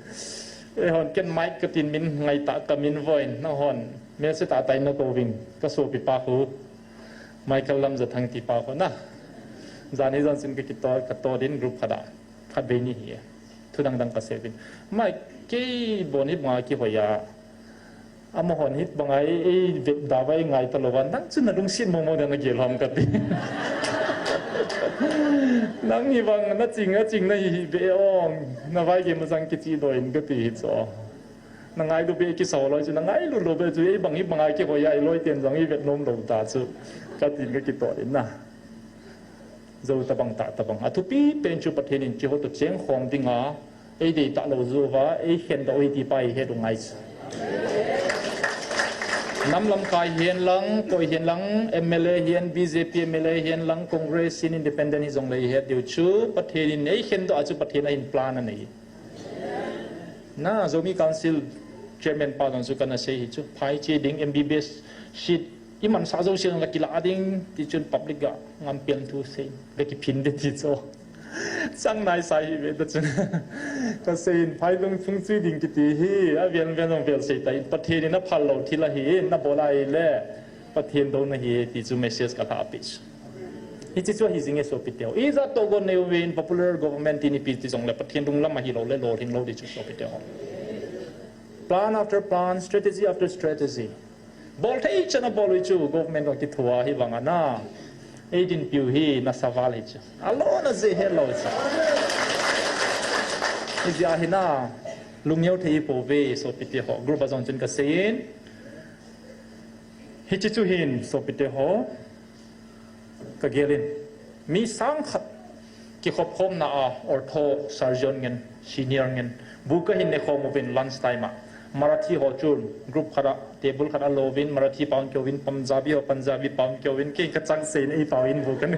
Eihon ken mic katin min ngai ta ka min voin, nanghon. Mel se tah tah in nakou vin, ka sopipa khu. Michael Lamjathang tipa khu na. Jani jong chun ka kito, kato din group khat a. Khatvei ni hi. Thu dang dang kasei vin. Mai kei bon hi banga kihoi a. Amahon hi banga ei, ei vet da vai ngai ta lou va. Nang chun nalungset mong mong dan nagel ham kati. Nang hi bang naching, naching nahi hi ve ong. Navai gei masang kichi doh in kati hi chu. Nangailu be kisa loi chu, nangailu lou be chu, ei bang hi banga kihoi a, ei loi ten jong ei vet nom lou ta chu. Katin ka kitoh in na. Jou tabang tah tabang. Athupi pen chu Pathen in keiho toh chengkhom dinga, ei deitah lou jou va, ei khendoh u ahi ti pa eihet u ngai chu. Nam lamkai hen lang, koi hen lang, M L A hen, B J P M L A hen lang, Congress hin, Independent hijongle eihet diu chu, Pathen in ei khendoh a chu Pathen ahin plan anei. Na, Zomi Council Chairman pa jong chu kana sei hi chu, phai che ding, M B B S seat imansah jouse jong kakilah ding, tichun public a ngampel thu sei, kakiphin ding ti chu. Chang naisai hi ve ta chun. Kasei in phai lungthim chui ding kiti hi, avel vel jong vel sei ta in, Pathen in aphal lou thil ahi, nabol ahile, Pathen douna ahi, ti chu message kalha peh chu. Hiche chu ahi jing e sopite ho. Ijat toh gon nei uvin popular government tin ipi ti jongle Pathen lunglam ahilou le lolhing lou ding chu sopite ho. Plan after plan, strategy after strategy. Bol thei chan a bol u chu government jong kithua hi vang ana. Ei dinpiu hi nasa val hi chu. Alona jeh helou chu. Hijeh a hi na lungneo thei pouve sopite ho. Group a jong chun kasei in. Hiche chu hin sopite ho. Kagel in, mi sang khat kikhop khomna a ortho surgeon ngen, senior ngen, bu kahin ne khom uvin lunch time a. Marathi ho chun group khat a, table khat a lo uvin, Marathi pao in keu vin, Punjabi ho Punjabi pao in keu vin, kei kachangseh in ei pao in bu kane.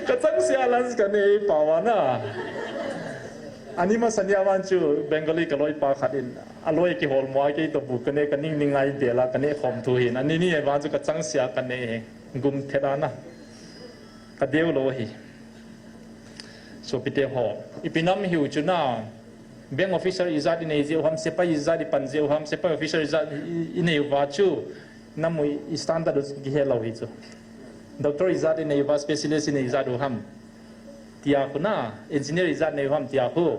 Kachangseh a lunch kane ei pao ana. Ani masa nia vang chu Bengali kaloi pa khat in, aloi kihol mo a kei toh bu kane kaning ning ngai bel a kane khom thu hin. Ani ni vang chu kachangseh a kane hi. Gum thet ana. Kadeu lou hi. Sopite ho. Ipi nam hiu chu na. Bank officer ijat inei jeh u ham, sepai ijat ipan jeh u ham, sepai officer ijat i, inei uva chu. Nam u i standard u kihe lou hi chu. Doctor ijat inei uva, specialist inei ijat u ham. Tia khu na, engineer ijat nei u ham tia khu.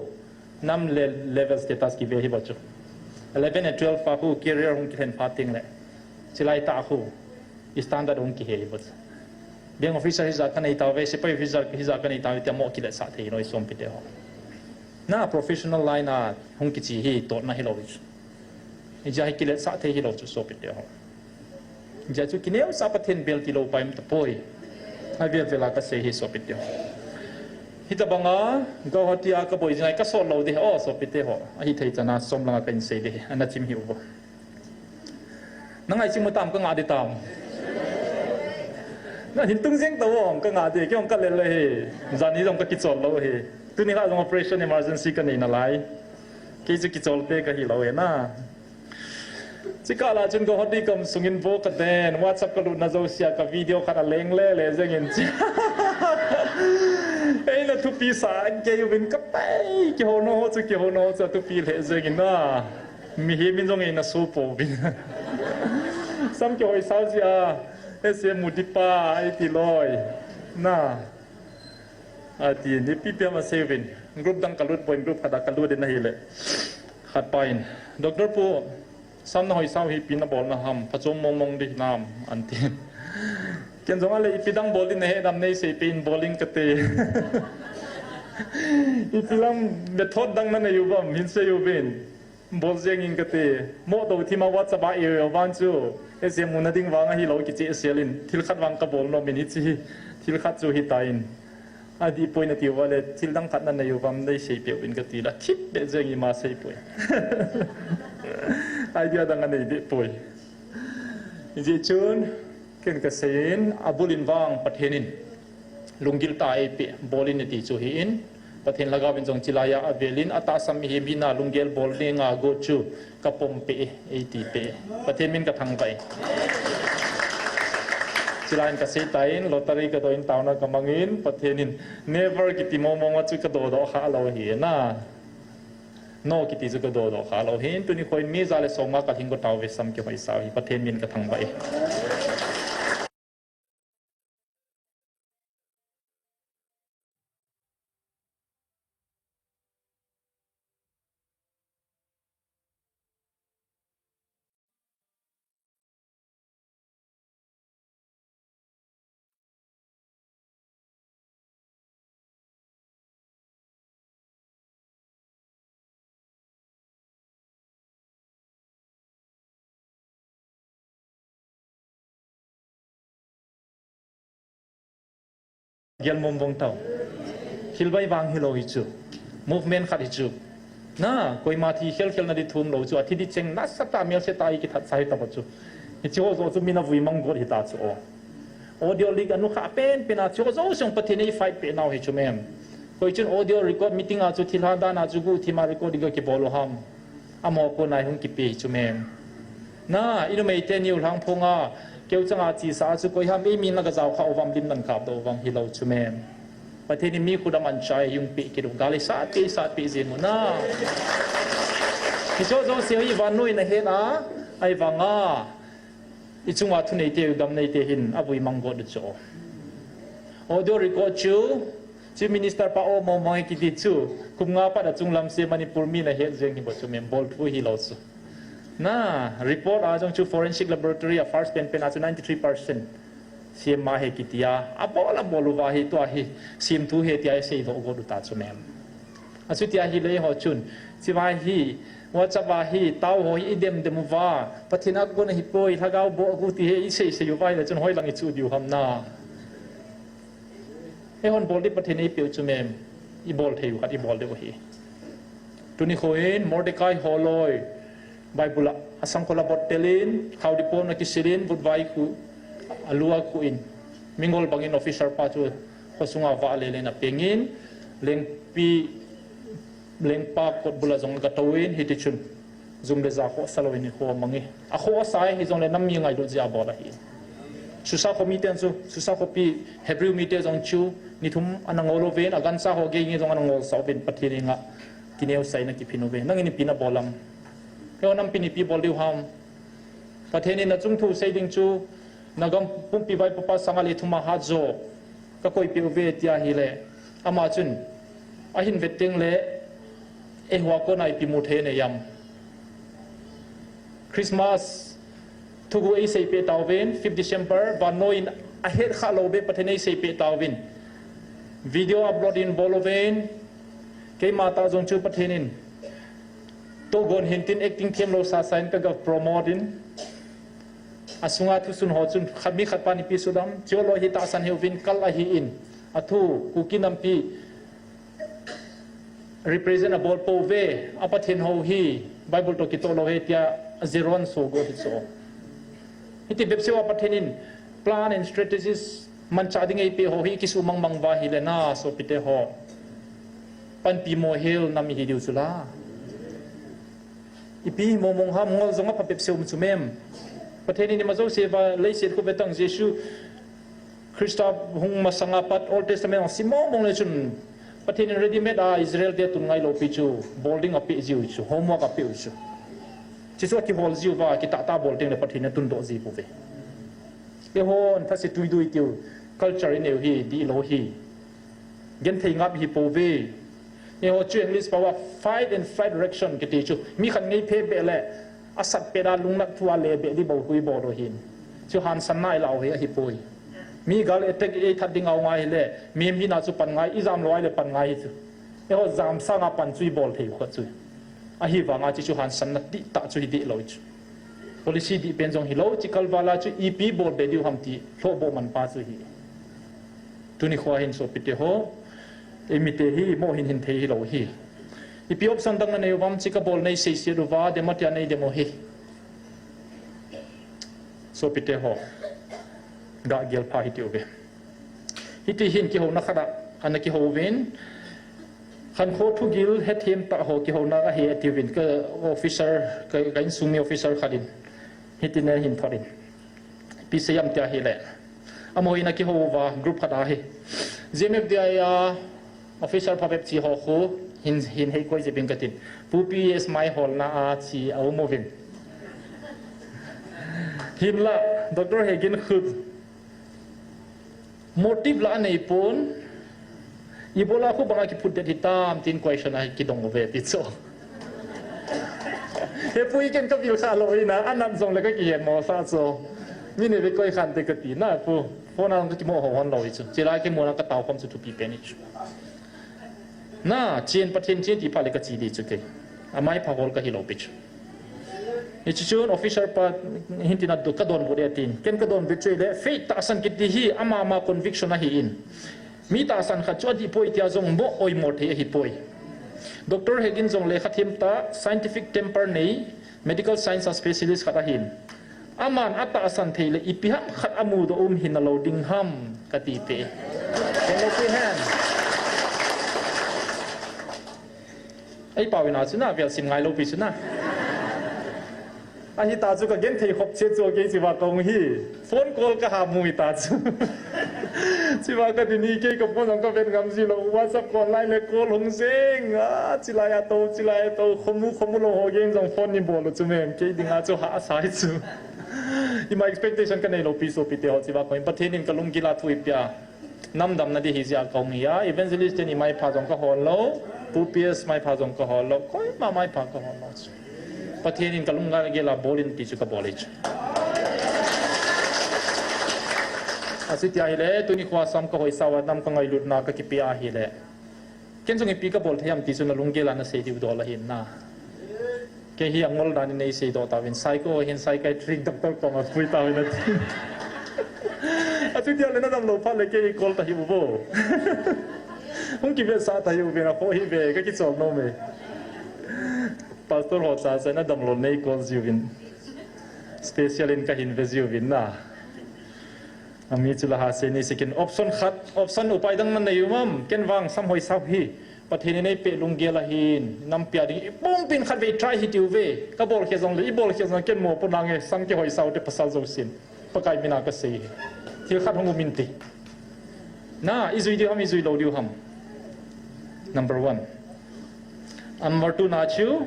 Nam le level status kive hi bou chu. Eleven and twelve pa khu career hung kilhen pha teng le. Chilai tah khu. Standard hung kihe hi bou chu. Bank officer hijat kanei tauve, sepai officer hijat kanei tauve, tia mo kiletsah thei lou hi sopite ho. Na professional line a hung kiche hi totna hilou hi chu. Hijeh a hi kiletsah thei hilou chu sopite ho. Hijeh a chu kineosah Pathen bel tilou pai um tapoi. Avel vel a kasei hi sopite ho. Hitabang a, Guwahati a kaboi jing a kasol lou ding, o sopite ho. Ahithei chan a som lang a kahin sei ding, ana chim hih uvo. Nangai chim u tam, kanga ding tam. Nahin tung jeng tauvo, kanga ding, kei jong kalel le hi. Jani jong kakichol lou hi. Tuni kha jong operation emergency kanei nalai. Kei chu kichol te kahi lou hi na. Chukah lah chun Guwahati kam sung in vo kaden, WhatsApp kalutna jouse a ka video khat aleng le le jeng in. Thupi sa kei uvin ka pai, kihona ho chu, kihona ho chu thupi lheh jeng in na. Mihem in jong eina so pouvin. Sam kihoi sao jia, S M mu dipa, eiti loi. Na. Ati, ni pi pi ama seuvin. Group dang ka lut poi, group khat a ka lut in ahile. Khat pa in, Doctor pu, Sam na hoi sao hi ipi na bol na ham, phachom mong mong di nam, anti. Ken jong ale ipi dang bol din nahe nam nei sei peh in bol in kate. Ipi lam method dang nanei uvem, hin sei uvin. Bol jeng in kate. Mo to thima WhatsApp a e van chu. S M mu na ding vang ahilou kicheh sel in. Thil khat vang ka bol nom in hichi hi. Thil khat chu hitan. Adih poi nati uva le, thil dang khat nanei uvem nei sei peh uvin kati le, thip beh jeng ima sei poi. Idea dang anei beh poi. Hijeh chun, ken ka sei in, abul in vang Pathen in, lunggil tah a eipeh, bol in ati chu hi in, Pathen lhagao in jong chilai a avel in, atahsan mihem hina lunggel bol ding a go chu, Ka pom peh e, eiti peh e. Pathen min ka thangvah e. Chilai in ka sei tan, lottery ka doh in taona ka mang in, Pathen in never kiti mong mong a chu ka doh doh kha lou hi na. No kiti chu ka doh doh kha lou hi, tuni kho in mi ja le som nga ka lhing go tao ve sam kihoi sao hi, Pathen min ka thangvah e. Gel mong mong tao. Thil bai vang hilou hi chu. Movement khat hi chu. Na, koima thi khel khel na di thum lou chu. Athi di cheng nasatah melse tah a kithat sa hi tah chu. Hichi ho jo chu min avui mang got hi ta chu o. Audio leak anu kha pen pen a chu jo siang Pathen in ei fight peh nau hi chu mem. Koi chun audio record meeting a chu thil ha dan a chu gu thima recording ka kibol u ham. Amaho kona hung kipe chu mem. Na, i numei teni u lhang phong a, keu chang a chesa chu koi ham ei min la ka jao kha u vam lim nan kap doh u vam hilou chu mem. Pathen in mi khut a man chai hung pe kit u, gal ei sat pe, sat pe jeng u na. Hicho jouse hi vannoi in ahet a, ahivang a. I chunga thunei te, gamnei te hin, avui mang got u chu. Audio record chu, Chief Minister pa o mo mo kiti chu, kum nga pat a chunglam se Manipur mi na het jeng hi bou chu mem bol thu hilou chu. Na, report a jong chu forensic laboratory a first pen pen a chu ninety three percent. Siam ma he kiti a, abol abol uva hi tua hi, siam thu he tia sei doh got u ta chu mem. Achuti ahile eiho chun, chivai hi, WhatsApp a hi, tao ho hi i dem dem uva, Pathen a kon ahi poi, lhagao boh gu ti hi i sei sei uva ahile chun hoilang i chu diu ham na. Eihon bol di Pathen in eipeh u chu mem, i bol thei u khat i bol diu ahi. Tuni kho in Mordecai holoi, Bible a, asangkhol a bottel in, khao di pon a kisil in, vutvai khu, a lu a khu in, mingol bang in officer pa chu, khosunga vah le le na peng in, lengpi, lengpa kot bul a jong ka tou in, hiti chun, jum le ja khosa lou in, kho mang e. A khosa e, hijongle nam mi ngailut jeh a bol ahi. Susa kho miten chu, Susa khopi Hebrew mite jong chu, ni thum ana ngol uvin, a gancha ho gei nge jong ana ngol sa uvin, Pathen in nga, kineo sai na kiphin uve. Nangin ipi na bol am. Eiho nampi in ipi bol diu ham. Pathen in na chung thu sei ding chu, na gam pumpi vaipopa sanga le thum a hat jo, ka koi peh uve tia ahile, ama chun, ahin vet teng le, eiho a kona ipi mu thei nei am. Christmas, thugu ei sei peh tauvin, fifth December, vannoi in ahet kha lou be Pathen ei sei peh tauvin. Video upload in bol uvin, keima tah jong chu Pathen in, Togon hintin acting them lou sa sa in ka ga promote in. Asunga thusun ho chun khat mi khat pa in ipi sudam. Chuleh hi tahsan hiuvin kal ahi in. Athu Kuki nampi represent abol pouve. A Pathen ho hi Bible to kitoh lou ahi tia a zeron so go hi so. Hiti bep seh uva Pathen in plan and strategies manchah ding eipeh ho hi kisu mang mang uva ahile na sopite ho. Panpi mohel nam ihi diu chu la. Ipi mong mong ham ngol jong apha bep seh um chu mem. Pathen in ima jouse uva leiset khu vetang Jesu Christa hung masanga pat Old Testament a sim mong mong le chun Pathen in ready made a Israel te tun ngai lou pi chu, bol ding apeh jiu chu, homework apeh u chu. Chuchu akihol jiu va, kitah tah bol ding le Pathen in atundoh ji pouve. Eihon thase tui dui tiu, culture inei u hi, dihlou hi. Genthei ngap hi pouve. Eiho chu English pao a fight and flight reaction kiti chu. Mi khat ngei phe beh le, asat pet a lungnat thu a le beh di bou hui bol u hin. Chu hansanna ilah u hi ahi poi. Mi gal attack eithat ding a ngai le, mihem hina chu pan ngai, ijam lou a le pan ngai hi chu. Eiho jam sanga pan chu ibol thei u khat chu. Ahivanga chuchu hansanna dihtah chu hi dihlou chu. Policy dih pen jong hilou, chikal vala chu ipi bol be diu ham ti, lhohboh man pa chu hi. Tuni khoa hin sopite ho, eimite hi, mo hin hin thei hilou hi. Ipi option dang nanei uvam, chi kabol nei seise uva, demo tia nei demo hi. Sopite ho, gah gel pha hiti uve. Hiti hin kihouna khat a, ana kihou uvin, khankho thugil hethem tah ho kihouna ahi ati uvin, ka officer, ka, ka insung mi officer khat in. Hiti nen hin thot in. Ipi sei am tia ahile. Amaho in akihou uva group khat ahi. G M F D I a officer phabep chi ho khu hin, hin hei koi jep in katin. Pu P S mai holna a chi aum uvin. Hinla, Doctor Hegin khut motive la anei pon. Ibola khu banga kiphut det hitam tin question a kidong uve ti chu. He pu, ken kavil kha lou ina, anat jong le kakihet mo sa chu. Mi nei ve koi khan te kati na pu. Phone a kakimo ho hon lou hi chu. Chilai kimu na katao khom chu thupi pen hi chu. Na, chen Pathen chen ti pha le kachi di chu kei. Amai pha hol kahi lou pi chu. Hichu chun officer pa hin tina du kadonbut e tin. Ken kadonbut chu le faith tahsan kiti hi ama ma conviction ahi in. Mi tahsan khat chu adih poi tia jong mo oimo thei ahi poi. Doctor Hegin jong le khat him ta scientific temper nei medical science a specialist khat ahin. Aman atahsan thei le ipi ham khat amudoh um hi nalou ding ham kati te. Ken lou pi hen. Ei pau ina chu na, vel sim ngai lou pi chu na. Ahi ta chu kagenthei khop che chu kei chiva kong hi. Phone call kaha mu hi ta chu. Chiva kati ni kei ka phone jong kavet ngam ji lou. WhatsApp call lai le call hung jeng. A, chilai a tou, chilai a tou. Khomu, khomu lou ho geng jong phone ni bol u chu mem. Kei dinga chu hahsa hi chu. Ima expectation kanei lou pi sopite ho chiva kong. Pathen in kalunggil a thu eipeh a. Namdamna di hi jia kong hi a, evangelist ten i maipha jong kahol lou, Pu P S maipha jong kahol lou, koima maipha kahol lou chu. Pathen in kalunggil a bol in ti chu kabol hi chu. Achuti ahile, tuni khoa sam kahoisau a nam kangailutna kakipe ahile. Ken jong ipi kabol thei ham ti chu nalunggel a nasei diu dol ahin na. Kei hi angol dan in neisei doh tauvin, psycho hin psychiatric doctor koma pui tauvin ati. Achuti ahile nadam lou phat le kei call ta hi uvo. Hung kivetsah ta hi uvin, akhoh hi ve, kakichol nom e. Pastor ho chacha nadam lou nei call jiuvin. Special in kahin ve jiuvin na. Ami chu la ha se ni sikin option khat, option upai dang nanei um am, ken vang sam hoisau hi. Pathen in eipeh lunggel ahin, nampi a ding, ipumpin khatvei try hiti uve. Kabol khe jongle, ibol khe jongle, ken mo po nange, sam kihoisau te pasal jousen. Pakai mina kasei hi. Thil khat hung um inte. Na, ijui diu ham, ijui lou diu ham. Number one. Number two na chu,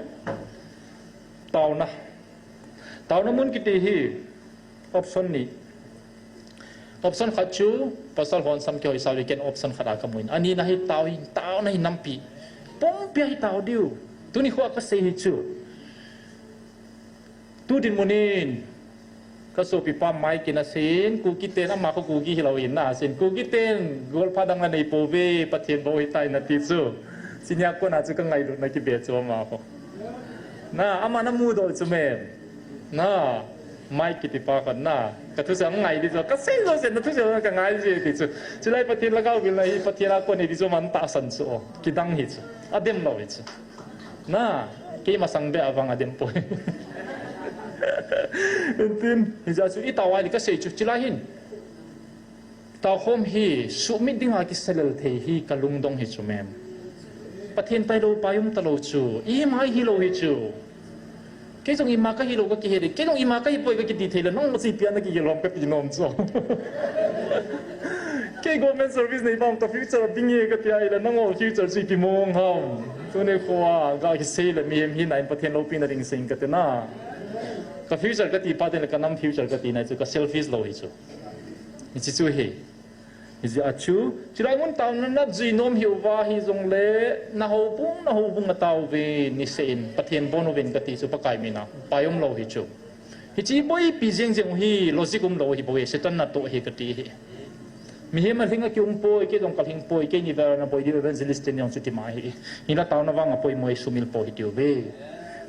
taona. Taona mun kiti hi option ni. Option khat chu, pasal hon sam kihoisau le ken option khat a kamun. Ani na hi tao hi, taona hi nampi. Pumpi a hi tao diu. Tuni khoa kasei hi chu. Tu dinmun in, kasopipa mai kina sin, Kuki ten ama kho Kuki hilou in na sin. Kuki ten, golpha dang la nei pouve, Pathen bou hitai nati chu. Chunia kona chu kangailutna kibe chu ama kho. Na, ama namudoh chu mem. Na, Mike kiti pa khat na. Kathusei ngai di chu. Kasei lou sen nathusei kangai ji ti chu. Chulai Pathen lhagao vilna hi Pathen a kon hi di chu man tahsan chu. Kidang hi chu. Adem lou hi chu. Na, kei masang be avang adem poi. Intin, hijeh chu itao a di kasei chu. Chulai hin. Taokhom hi, sumit dinga kisalel thei hi kalungdong hi chu mem. Pathen tailou pai um talou chu, ima hilou hi chu. Kei jong ima kahilou kakihe de, kei jong ima kahipoi kakiti thei le, nang masi pia na kigel lom kati nom chu. Kei government service nei pam ka future a ding e kati ahile nangho future chu ipi mong ham. Tuni khoa ga kisei le mihem hina in Pathen loupina ding seiyin kati na. Ka future kati pa teng le ka nam future kati na chu ka selfish lou hi chu. Hiche chu hi. Hijeh a chu, chulai mun taona najui nom hiuva hijongle, na houbung, na houbung a taovin, niseh in, Pathen bon uvin kati chu Pakai mina, pai umlou hi chu. Hiche boipi jeng jeng u hi, logic umlou hi bou e, Satan natoh hi kati hi. Mihem a lhing a kium poi, kei jong ka lhing poi, keini vel a na boi diu evangelist ten jong chuti ma hi. Hinla taona vang a poimo e sumil po hi tiu ve.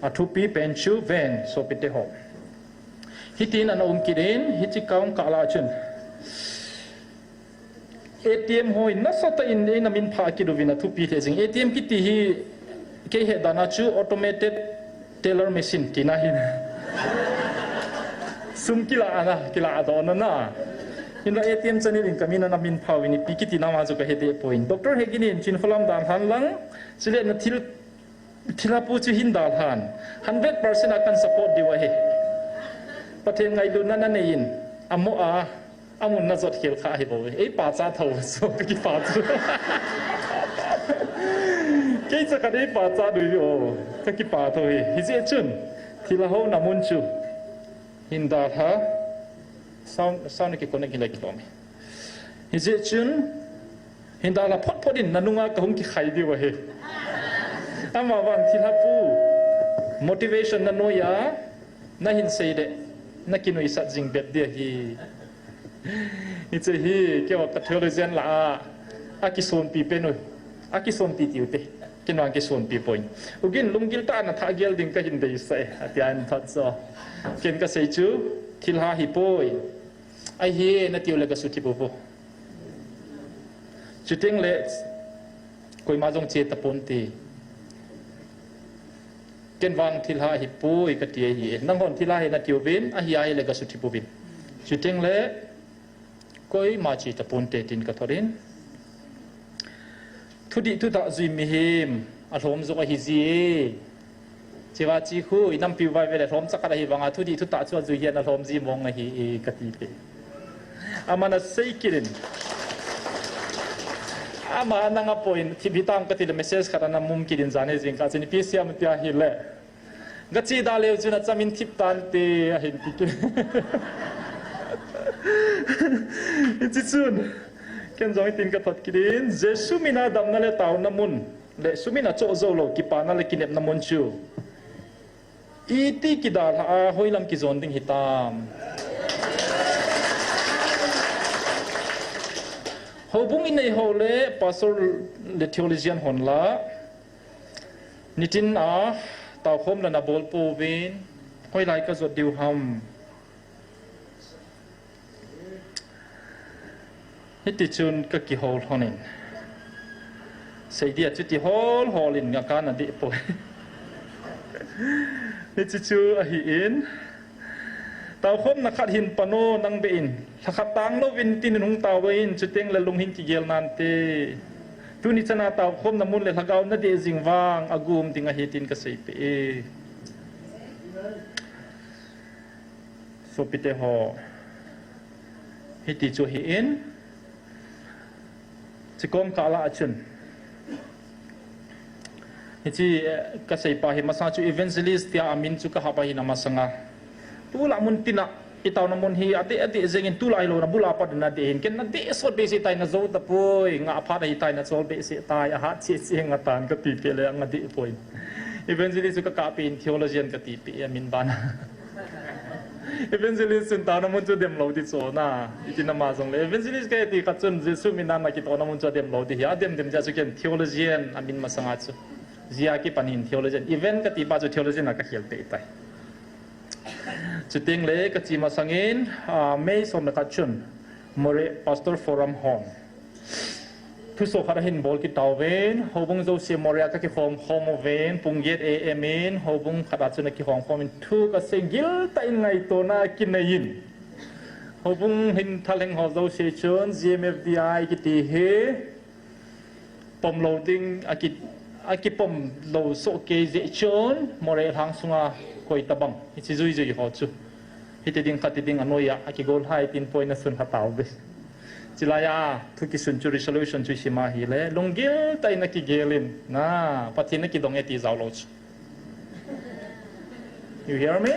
A thupi pen chu ven, sopite ho. Hitin ana um kit in, hiche kong kah lah chun. A T M hoi nasatah in eina minphah kit uvin athupi lheh jing. A T M kiti hi kei het dan a chu automated teller machine tina hin. Sum kila ana, kila dohna na. Hinla A T M channel in ka min ana minphah uvin ipi kiti na ma chu ka he deh poi. Doctor Hegin in Chinkholam dalhan lang, chule na thil Thilha pu chu hin dalhan, hundred percent a kan support diu ahi. Pathen ngailutna nanei in, amo a, amun najot khel kha ahi bou. Ei pacha tho, so, ka kipa chu. Kei cha khat ei pacha dui o, ka kipa tho hi. Hijeh chun, thilha houna mun chu hin dalha, sound, sound ki connect hi le kilom e. Hijeh chun, hin dalha phot phot in nanunga kahung kikhai diu ahi. Amavang thilha pu, motivation nanoi a, nahin sei le, nakinuisat jing bep dia hi. Hiche hi, keiho ka theologian lah a, akisonpi pen u, akisonpi tiu te, keiho kisonpi poi. Ugin lunggil tah a nathah gel ding kahin deisah e, atia in thot so. Ken kasei chu, thilha hi poi. Ahi, natiu le ka suthip u pu. Chuteng le, koima jong che tapon te. Ken vang thilha hi poi kati ahi. Nanghon thilha hi natiu vin, ahi ahi le ka suthip uvin. Chuteng le, koima che tapon te tin ka thot in. Thudih thutah jui mihem, alhom jong ahi ji e. Chiva chi khu, i nampi u vai vele lhom chakhat ahi vanga, thudih thutah chu ajui hi ana lhom ji mong ahi e, kati te. Aman asei kit in. Ama nanga poi in, thip hitam kati le message khat ana mum kit in jan e jing kah chun, ipi siam tia hile. Gache da leu chun achamin thip tan te ahin ti kit. Hiche chun, ken jong hitin ka thot kit in, Jesu mina damna le taona mun, le sumin achoh jou lou, kipana le kinepna mun chu. Iti kidalha a, hoilam kijon ding hitam. Houbung inei ho le, pastor le theologian hon la. Nitin a, taokhom le nabol pouvin, hoilai kajot diu ham. Hiti chun ka kihou lhon in. Sei dia chuti hol hol in nga kana dih poi. Hichu chu ahi in. Taokhomna khat hin pan o nang beh in. Lhakhat tang louvin tin in hung tao in, chuteng le lung hin kigel nante. Tuni chana taokhomna mun le lhagao nadeh jing vang, agum ding ahi tin kaseipeh e. Sopite ho, hiti chu ahi in, chikom kah lah a chun. Hiche, eh, kaseipa hi masang chu evangelist tia amin chu kahap ahin amasanga. Tulai mun tina, i taona mun hi adeh, adeh jengin tulai lou na bula pat na deh hin. Ken nadeh sot behseh tai najou tapoi, nga aphat ahi tai nachol behseh tai, ahat cheh cheh nga tan katipeh le nga deh poi. Evangelist chu kakahpeh in theologian katipeh amin bana. Evangelist chun taona mun chu adem lou ti chu na. Iti nama jongle. Evangelist kati khat chun Jesu mina nakitohna mun chu adem lou ti hi. Adem dem jeh chu ken theologian amin masanga chu. Jia kipan hin theologian. Even katipa chu theologian a kakhel peh tai. Chuteng le kache masangin, ah, May som le khat chun. Moreh Pastor Forum hon. Thuso khat ahin bol kit tauvin, houbung jouse Moreh a kakikhom khom uvin, pung get A M in, houbung khat a chun akikhom khom in thu kasei gil tah in ngaitona kinei in. Houbung hin thalheng ho jouse chun G M F D I kiti hi pom lou ding, aki, akipom lou soh kei jeh chun, Moreh lhang sunga koi tabang, hiche jui jui ho chu. Hiti ding khati ding anoi a, akigol hai tin poi nasun ha tauve. Chulai a thu kisun chu, resolution chu isima hile, lunggil tah in akigel in, na, Pathen in akidong e ti jao lou chu. You hear me?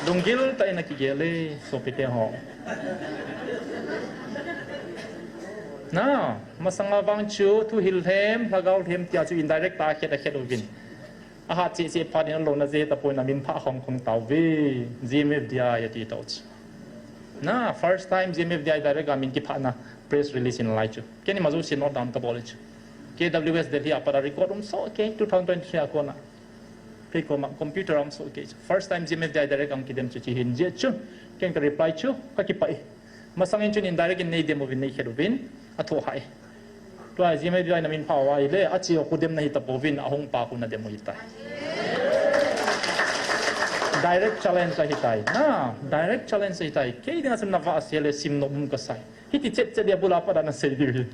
Lunggil tah in akigel e, sopite ho. Na, masanga vang chu, thuhil lhem, lhagao lhem tia chu indirect a akhet, akhet uvin. Ahat cheh cheh phat in alouna jeh tapon amin phah hong khom tauve, G M F D I ati tau chu. Na, first time G M F D I direct a min kiphahna press release in lai chu. Keini majouse note down kabol chu. K W S Delhi a pat a record um soh kei, two thousand twenty-three a kona. Kei koma computer um soh kei chu. First time G M F D I direct a kidem chu, chu hin jeh chu. Ken ka reply chu, kakipah e. Masang in chun indirect in neidem uvin, neikhet uvin, athoh hai. Tua G M F D I namin phah uva ahile, ache u khu dem nahi tapouvin, ahung pa khu nadem u hitai. Direct challenge ahitai. Na, direct challenge ahitai. Kei dinga chun nava ase le sim nom um kasai. Hiti chet chet dia bula pat a nasei diu hi.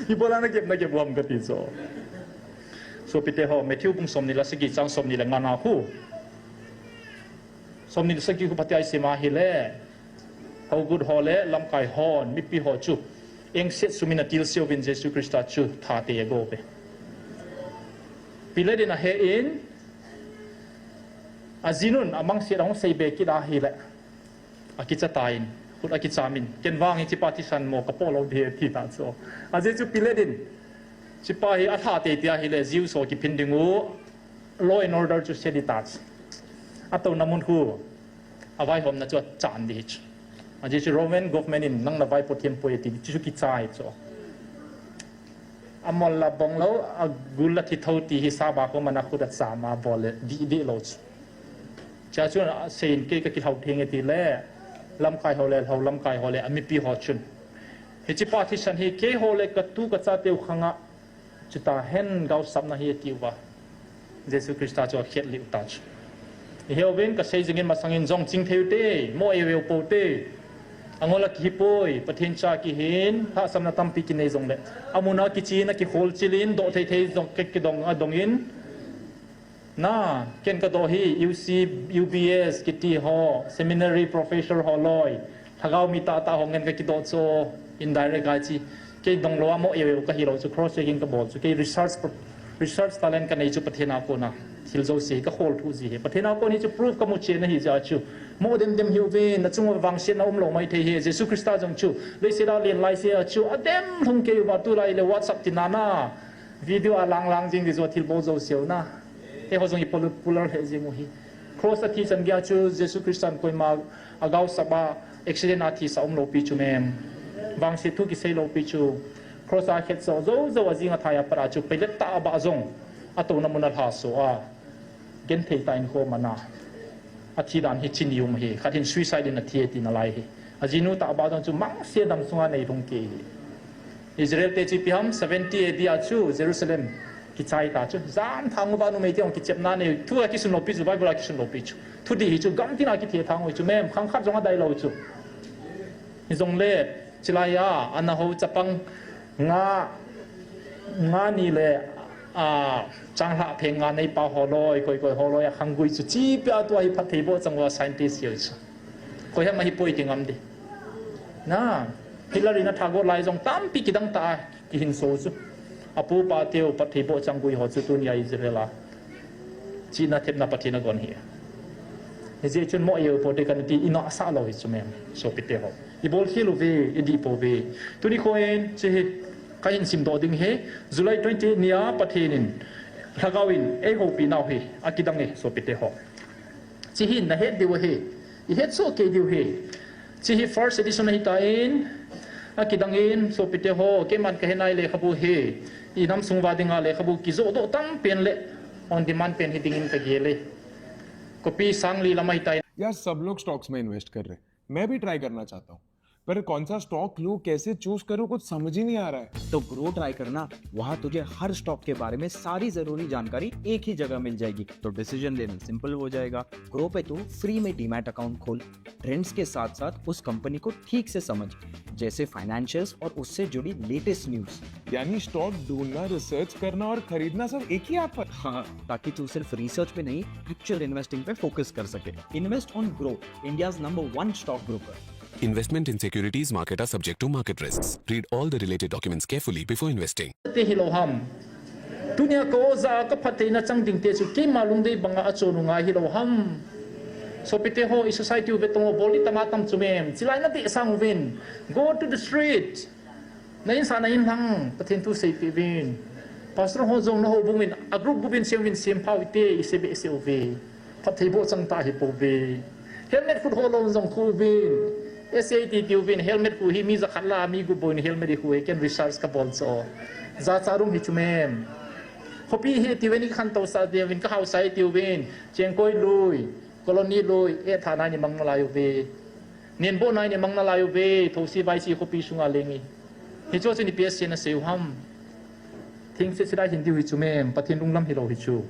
Ibola nagep, nagep u ham kati chu. Sopite ho, Matthew bung somni le sagi chang somni le nga na khu. Somni le sagi khu phatea isima hile, hougut ho le lamkai hon mipi ho chu engset sumin atilse uvin Jesu Christa chu thatei agou uve. Pilate in ahe in, ajinun amangset ahung seibe kit ahile, akicha tan, khut akichamin, ken vang hichepa thisan mo kapoh lou ding ahi ati ta chu. Ajeh chu Pilate in, hichepa hi atha teitei ahile, Jews ho kiphin ding u, law and order chu set ding ta chu. Atouna mun khu, avaihomna chu achan ding hi chu. Ajeh chu Roman government in nang navaipo thempoi ati, chu kicha hi chu. Amol la bong lou, agul la thi tho ti hi saba koma na khut achama bol le, dih dih lou chu. Chua chun aseiyin kei kakilhau theng e tile, lamkai ho le, lhou lamkai ho le, amipi ho chun, hichepa thisan hi keiho le katu kachateu khanga, chuta hen gaosapna hi atiuva. Jesu Christa chu akhet lih u ta chu. Iheuvin kasei jingin masangin jong chingthei ute, mo euveu poute. Angol a kihipoi, Pathen cha kihin, lhahsamna tampi kinei jongle, amuna kichin, akikholchilin, doh thei thei jong kidong adongin. Na, ken kadoh hi, U C, U B S kiti ho, seminary professor ho loi, lhagao mi tahtah ho ngen kakidoh chu, indirect a chi. Kei donglouva mo euveu kahilou chu, cross checking kabol chu, kei research, research talent kanei chu Pathen a kona, thil jouse kakhol thuh ji hi. Pathen a kon hichu proof kamu chen ahi jeh a chu, mo dem dem hiuvin, nachunguva vangsetna umlou maithei hi. Jesu Christa jong chu, leiset a alen laise a chu, adem lhung kei uva, tulai le WhatsApp tina na, video a lang lang jing ding chu, thilbol jouse u na. Eiho jong i popular lheh jing u hi. Cross a thi chan geiya chu Jesu Christan koima agaosap a, accident a thisah umlou pi chu mem. Vangset thu kisei lou pi chu. Cross a khetsoh jou jou a jing athai a pat a chu Pilate tahbeh jong atouna mun a lhaso a, genthei tah in khom ana. Athi dan hi chini um ahi. Khat hin suicide in athi e tina lai hi. Ajinu tahbeh jong chu mangse dam sunga neilhung kei hi. Israel te chu ipi ham, seventy A D a chu Jerusalem kichai ta chu. Jamthang uva numei te jong kichepna nei, thu a kisun lou pi chu, Bible a kisun lou pi chu. Thudih hi chu gamtina kithethang u chu mem, khang khat jong adai lou chu. Hijongle, chulai a, ana ho chapang nga, nga ni le, a, changlhah pheng nga neipa ho loi, koi koi ho loi, akhanggui chu chipia tua hi phattheiboh chang uva scientist hiu chu. Koi ham ahipoi ti ngam ding. Na, Hitler in athagot lai jong tampi kidang tah a kihinso chu. Apu pa teu phattheiboh changgui ho chu tunia Israel a chihna thepna Pathen agon hi. Hijeh chun mo euveu poute kanati, inahsah lou hi chu mem, sopite ho. Ibolkhel uve, idih pouve. Tuni khoin, hiche hi kahin simdoh ding hi, July twenty-eight nia Pathen in, lhagao in, eihoupi nau hi akidang e, sopite ho. Hiche hi nahet diu ahi, ihet soh kei diu ahi. Hiche hi first edition ahitan, akidang in, sopite ho, keiman kahenai lekhabu hi, inam sung uva dinga lekhabu kijohdoh tam pen le on demand pen hiding in kagel e. Copy sangli lam ahitai. यार, सब लोग स्टॉक्स में इन्वेस्ट कर रहे हैं, मैं भी ट्राई करना चाहता हूँ। पर कौन सा स्टॉक लूं, कैसे चूज करूं, कुछ समझ ही नहीं आ रहा है। तो ग्रो ट्राई करना। वहां तुझे हर स्टॉक के बारे में सारी जरूरी जानकारी एक ही जगह मिल जाएगी। तो डिसीजन लेना सिंपल हो जाएगा। ग्रो पे तू फ्री में डीमैट अकाउंट खोल, ट्रेंड्स के साथ साथ उस कंपनी को ठीक से समझ, जैसे फाइनेंशियल्स और उससे जुड़ी लेटेस्ट न्यूज। यानी स्टॉक ढूंढना, रिसर्च करना और खरीदना सब एक ही ऐप पर। हाँ, ताकि तू सिर्फ रिसर्च पे नहीं, एक्चुअल इन्वेस्टिंग पे फोकस कर सके। Invest on Groww, India's number one stock broker। Investment in securities market are subject to market risks. Read all the related documents carefully before investing. Te hilou ham. Tunia ka oja ka phattheina chang ding te chu keima lungdei banga achon u ngai hilou ham. Sopite ho, i society u ve tong u bol di tama tam chu mem. Chilai na te sang uvin. Go to the street. Na insa na inlhang, Pathen thu seipeh uvin. Pastor ho jong na houbung in, a group group in sem uvin, sem phau ite, i se behseh uve. Phatthei boh chang ta hi pouve. Helmet khut ho lou jong khu uvin. S A T ti uvin, helmet khu hi mi jakhat la, mi gup bou in helmet i khu hi, ken research ka bol cho. Jacha rum hi chu mem. Khopi hi ti uvin, i khantou sa ti uvin, ka hausa hi ti uvin. Chengkoi lui, colony lui, eh, tha nai ni mang nalai uve. Nenboh nai ni mang nalai uve, thosi vaisi khopi sunga leng i. Hichu chu ni P S C na sei u ham. Thingse sida hin diu hi chu mem, Pathen lunglam hilou hi chu.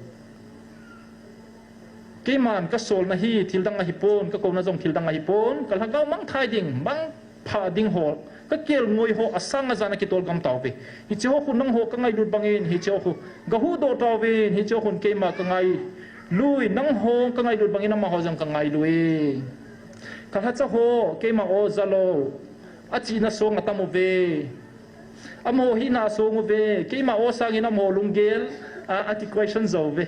Keiman ka solna hi thil dang ahi pon, ka kouna jong thil dang ahi pon, ka lhagao mang thai ding, mang pha ding ho, ka kelngoi ho, asang ajan a kitol gam tauve. Hiche ho khu nangho ka ngailut bangin, hiche ho khu ka huhdoh tauvin, hiche ho khun keima ka ngai lui, nangho ka ngailut bangin amaho jong ka ngai lui. Ka lhacha ho, keima o ja lou, achihna song atam uve. Amaho hina asong uve, keima o sangin amaho lunggel, a, aki question jou uve.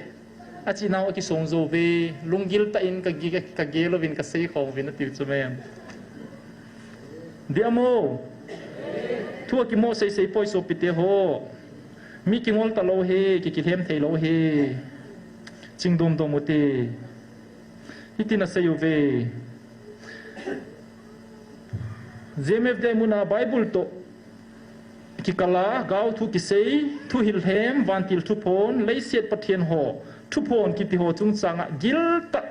Achihna ho akisong jou uve, lunggil tah in ka gi-, ka gel uvin ka seikhom uvin atiu chu mem. Diamo, thu akimo seisei poi sopite ho. Mi kingol talou hi, ki, kilhem theilou hi. Chingdom dom ute. Hiti na sei uve. J M F Day muna Bible toh kikala, gao thu kisei, thu hilhem, vantil thuphon, leiset Pathen ho thuphon kiti ho chungchanga giltah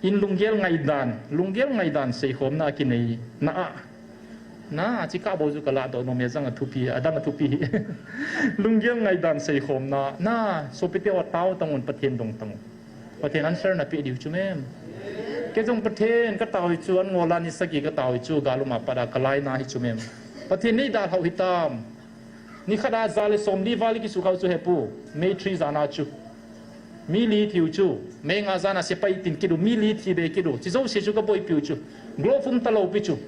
in lunggel ngaidan, lunggel ngaidan seikhomna kinei na a. Na, chi ka bou chu ka ladoh nom e, jang a thupi, adang a thupi hi. Lunggel ngaidan seikhomna, na, sopite ho tao tangun, Pathen dong tangun. Pathen answer na pe diu chu mem. Kei jong Pathen ka tao hi chu, an ngol a ni sagi ka tao hi chu, gal um a pat a ka laina hi chu mem. Pathen nei dalhau hitam. Ni khat a ja le somli val le kisukha u chu hepu, May three jan a chu. Mi li thiu chu, May nga jan a sepai tin kit u, mi li thi be kit u, chi jouse chu ka boipiu chu. Glove um talou pi chu.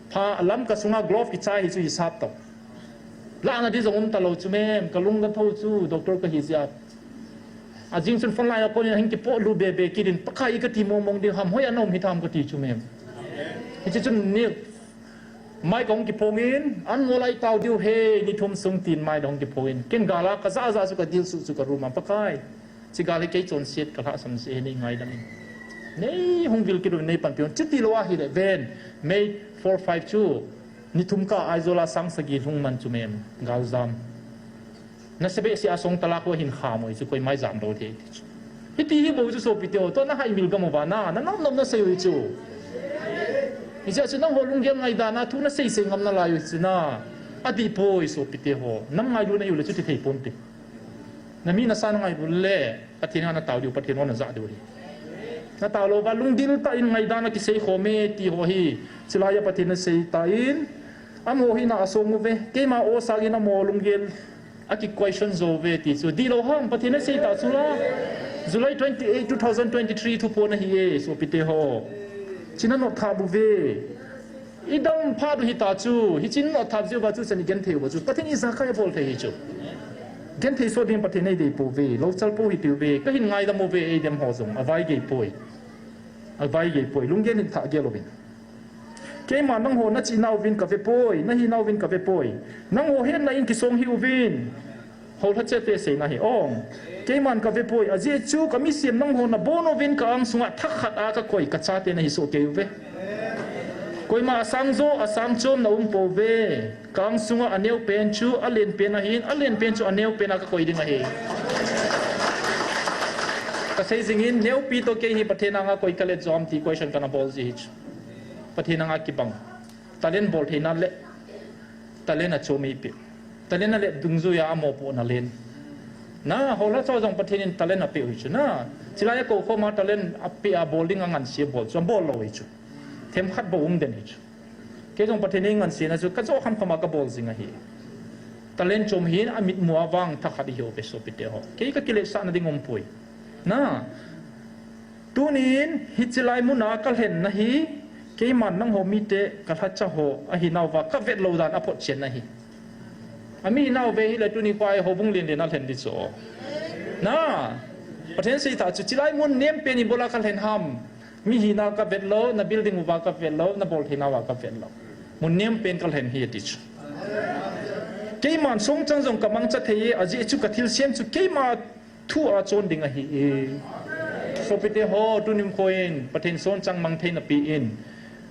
Pha lam ka sunga glove kichai hi chu hisap tau. Lahna di jong um talou chu mem, ka lung ka tho chu, doctor ka hi jia. Ajing chun front line a konin hin kipoh lut be be kit in, Pakai i kati mong mong ding ham, hoiya na um hitam kati chu mem. Hiche chun ni, mai ka hung kiphongin, an ngol a i tao diu he, ni thum sung tin mai ka hung kiphongin. Ken gal a ka ja ja chu ka dil suh chu ka room a, Pakai. Chi gal hi kei chonset ka lhahsam jeh hi nei ngaidam in. Nei hung vil kit un, nei panpi un. Chuti lou ahile ven, May four five chu, ni thum kah a Aizawl a sang sagi lhung man chu mem, gal jam. Nasa behseh a song talak ho hin kham u hi chu, koima i jam lou thei ti chu. Hiti hi bou chu sopite ho, tua na haimil gam uva na, na nom nom na sei u hi chu. Hijeh chun nangho lunggel ngaidan a thu na sei sei ngam nalai u hi chu na. Adih poi sopite ho, nam ngailutna hiu le chuti thei ponte. Na mi na sa na ngailut le, Pathen a na tao diu, Pathen ho na jah diu hi. Na tao lou va, lunggil tah in ngaidan a kiseikhom e ti ho hi, chulai a Pathen na sei tan, amaho hina asong uve, keima o sangin amaho lunggel aki question jou uve ti chu, dihlou ham, Pathen na sei ta chu la. July twenty-eight, two thousand twenty-three thuphon ahi e, sopite ho. China not tha bu ve. I dam phat u hita chu, hiche in athap jeh uva chu chan i genthei uva chu, Pathen in ijakai abol thei hi chu. Genthei sot ding Pathen in eidei pouve, louchal pou hitiuve, kahin ngaidam uve, eidem ho jong, avaigei poi. Avaigei poi, lunggel in thah gel uvin. Keima nangho nachihna uvin kave poi, nahinau vin kave poi. Nangho hetna in kisong hih uvin. Houlhache te seina hi, ong. Keiman kave poi, ajeh chu kamisem nangho nabon uvin ka angsunga thakhat a kakoi, kachate nahi soh kei uve. Koima asang jo, asang chom naum pouve. Ka angsunga aneo pen chu alen pen ahin, alen pen chu aneo pen a kakoi ding ahi. Kasei jingin, neopi toh kei hi Pathen anga koi kalet jom ti question kana bol ji hi chu. Pathen anga kibang. Talent bol theina le talent a chom ipi. Talent a le dungjuiya amopohna len. Na, hola cho jong Pathen in talent apeh u chu na. Chilai a kou khoma talent apeh a bol ding a ngansi bol chu, bol lou hi chu. Themkhat bou um den hi chu. Kei jong Pathen in ngansena chu kajo khamkhama kabol jing ahi. Talent chom hin amit mu a vang thakhat ihiuve sopite ho. Kei kakiletsahna ding umpoi. Na, tunin hiche lai muna kalhenna hi, keiman nangho mite kalhacha ho ahinauva kavet lou dan aphotchenna hi. Ami hinauve hile tuni kho a houbung lenlen a lhen di chu. Na, Pathen seitha chu chilai mun nempen ibola kalhen ham. Mi hina kavet lou, na building uva kavet lou, na boltheinauva kavet lou. Mun nempen kalhen hi ati chu. Keiman songchang jong kamangcha thei e, ajeh chu kathilsem chu keima thu a chon ding ahi e. Sopite ho, tunim kho in Pathen songchang mangthei napeh in,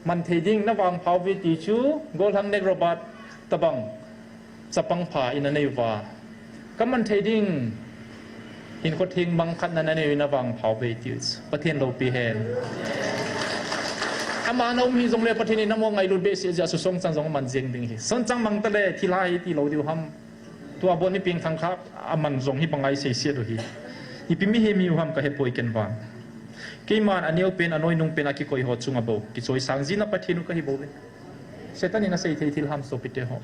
manthei ding navangpha uve ti chu, Golhang Nek Robert tabang chapang pha in anei uva, kamanthei ding hinkho theng mangkhatna nanei uvin navangpha uve ti chu Pathen loupi hen. Ama naum hijongle Pathen in namo ngailut behseh jeh a chu songchang jong aman jeng ding ahi. Songchang mangta le thilha hi ti lou diu ham. Tua bon mi pengthang kha aman jong hi banga iseiset u hi. Ipi mihem hiu ham kahepoi ken vang. Keiman aneopen anoinungpen a kikoi ho chunga bou kichoisang jina Pathen u kahibouve. Satan in aseithei thil ham sopite ho.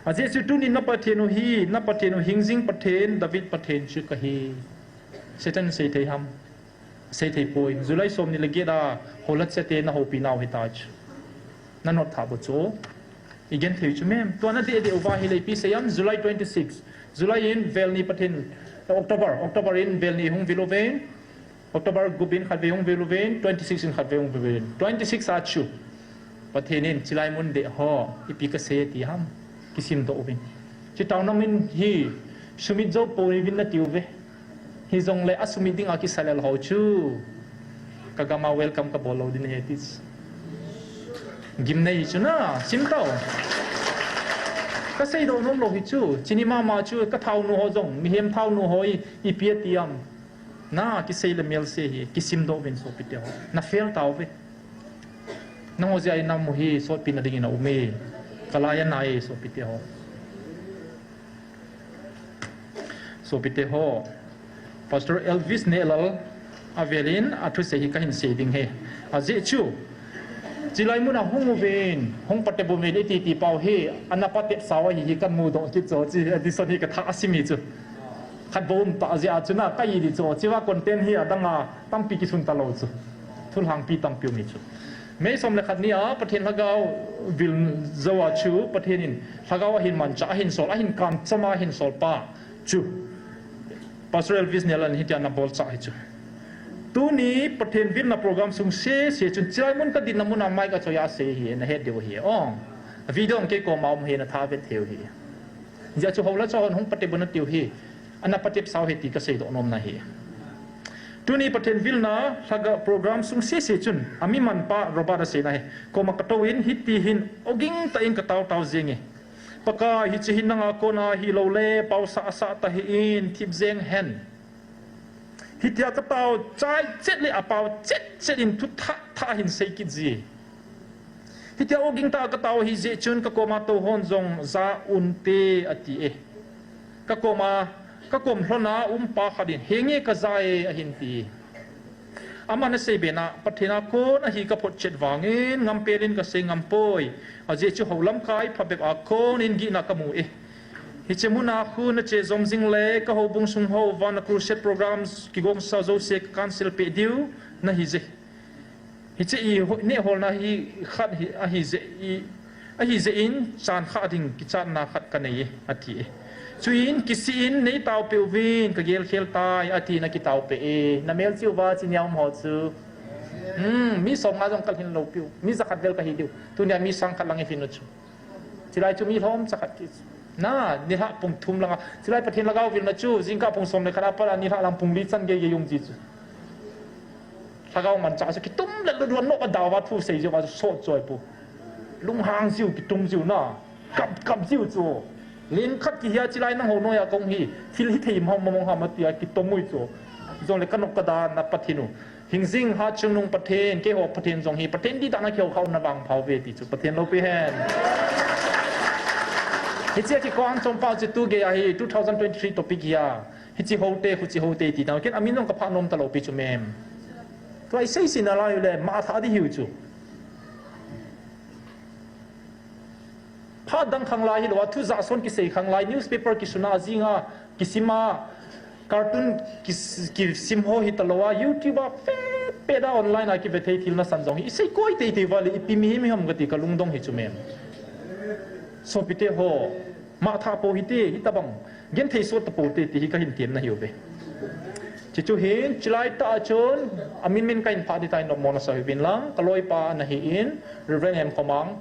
Ajeh chu tunin na Pathen u hi, na Pathen u hingjing Pathen, David Pathen chu kahi. Satan in seithei ham. Seithei poi. July somni le get a hola chate nahoupinau hita chu. Nanot thah bou chu. Igenthei chu mem. Tua nadeh deh uva hile ipi sei ham, July twenty six. July in velni Pathen, October, October in velni hung vil uve. October gup in khatvei hung vil uve, twenty six in khatvei hung vil uve. Twenty six a chu Pathen in chilai mun deh ho ipi kasei ti ham, kisimdoh uvin. Chutah nam in hi sumit jou pouvin nati uve. Hijongle asumit dinga kisalel ho chu kagam a welcome kabol lou ding ahi ti chu. Gimnei chu na, sim tau. Kaseidoh nom lou hi chu, chini mama chu kathaonu ho jong, mihem thaonu ho i, ipi ati ham. Na, kisei le melse hi, kisimdoh uvin sopite ho. Na fail tauve. Nangho jeh a inam u hi, sotpina dingin aume. Kalai anai e sopite ho. Sopite ho. Pastor Elvis Nehlal avelin athusei hi kahin sei ding ahi. Ajeh chu, chilai muna hung uvin, hung patep uvin iti ti pau hi, ana patep sau ahi hi kamudoh kit chu, chu addition hi katha asim hi chu. Khat bou um tah jeh a chu na, ka-i di chu, chua content hi adang a tampi kisun talou chu. Thulhangpi tampi um hi chu. May som le khat nia Pathen lhagao vil jou a chu Pathen in lhagao ahin manchah, ahin sol, ahin kamcham a ahin sol pa chu Pastor Elvis Nehlal in hitia ana bolchah hi chu. Tuni Pathen vilna program sung sese chun chilai mun kadinna muna mic achoi a asei hi, nahet diu ahi. Ong. Video ong kei koma um hi, natha vet thei u ahi. Hijeh chun hola chun hung patep un atiu hi. Ana patep sau ahi ti kaseidoh nomna ahi. Tuni Pathen vilna lhagao program sung sese chun, ami manpa Robert aseina ahi. Koma katou in hiti hin oging tah in katao tao jenge. Pakai, hiche hi nanga kona hilou le, paosa asah tahih in, thip jeng hen. Hitia katao chai chet le apao chet chet in thu thah thah ahin sei kit ji. Hitia oging tah a katao ahi jeh chun kakoma tou hon jong ja unte ati e. Kakoma, kakom lhona um pa khat in, henge kaja e ahin ti. Aman asei bena, Pathen a kon ahi kaphotchet vangin, ngampel in kasei ngam poi. Ajeh chu houlamkai phabep a kon in gihna kamu e. Hiche muna khu nache jom jing le, kahoubung sung houva na crusade programs kigongsa jouse ka cancel peh diu nahi je. Hiche i ho-, nehholna hi khat hi, ahi je i, ahi je in chan kha ding kichatna khat kanei e, ati e. Chuin kisih in neitao peh uvin kagel khel tai, ati na kitao peh e. Namel cheh uva chini a um ho chu. Hmm, mi som nga jong kalhin lou piu. Mi jakhat vel kahi diu. Tunia mi sang khat lang ihin u chu. Chilai chu mi lhomcha khat kit. Na, nilhah pung thum langa. Chilai Pathen lhagao vilna chu, jingkah pung som le khat a pat a nilhah lang pung li chan gei gei um ji chu. Lhagao manchah chu kitum le lhagao nom a dau va thu sei jiu va chu sot choi pu. Lunghang jiu, kitum jiu na. Kap kap jiu chu. Len khat kihia chilai nangho noiya kong hi. Thil hithei mong mong ham atia kitom ui chu. Jongle kanop kadan na Pathen u. Hingjing Hatchungnung Pathen, keiho Pathen jong hi Pathen dihtah a keiho kha umna vangpha uve ti chu Pathen loupi hen. Hiche a kikoi chompa chu tu gei ahi, two thousand twenty-three topic hi a. Hiche hote, huche hote ti tang. Ken amin jong kaphah nom talou pi chu mem. Tua isei sei nalai u le, mangthah ding hiu chu. Phat dang khang lai hilou a, thu jahson kisei khang lai, newspaper kisuna jing a, kisima, cartoon kis-, kisim ho hitalou a, YouTube a, pet pet a online a kive thei thil nasan jong hi, isei koi teitei uva le, ipi mihem iham kati kalungdong hi chu mem. Sopite ho, mangthah pou hite, hitabang. Genthei sot tapou te, ti hi kahin temna hiuve. Chuche chu hin, chulai tah a chun, amin min kahin phah ding tai, nommo nasa uvin lang, kaloipa ana hi in, Reverend Hemkhomang,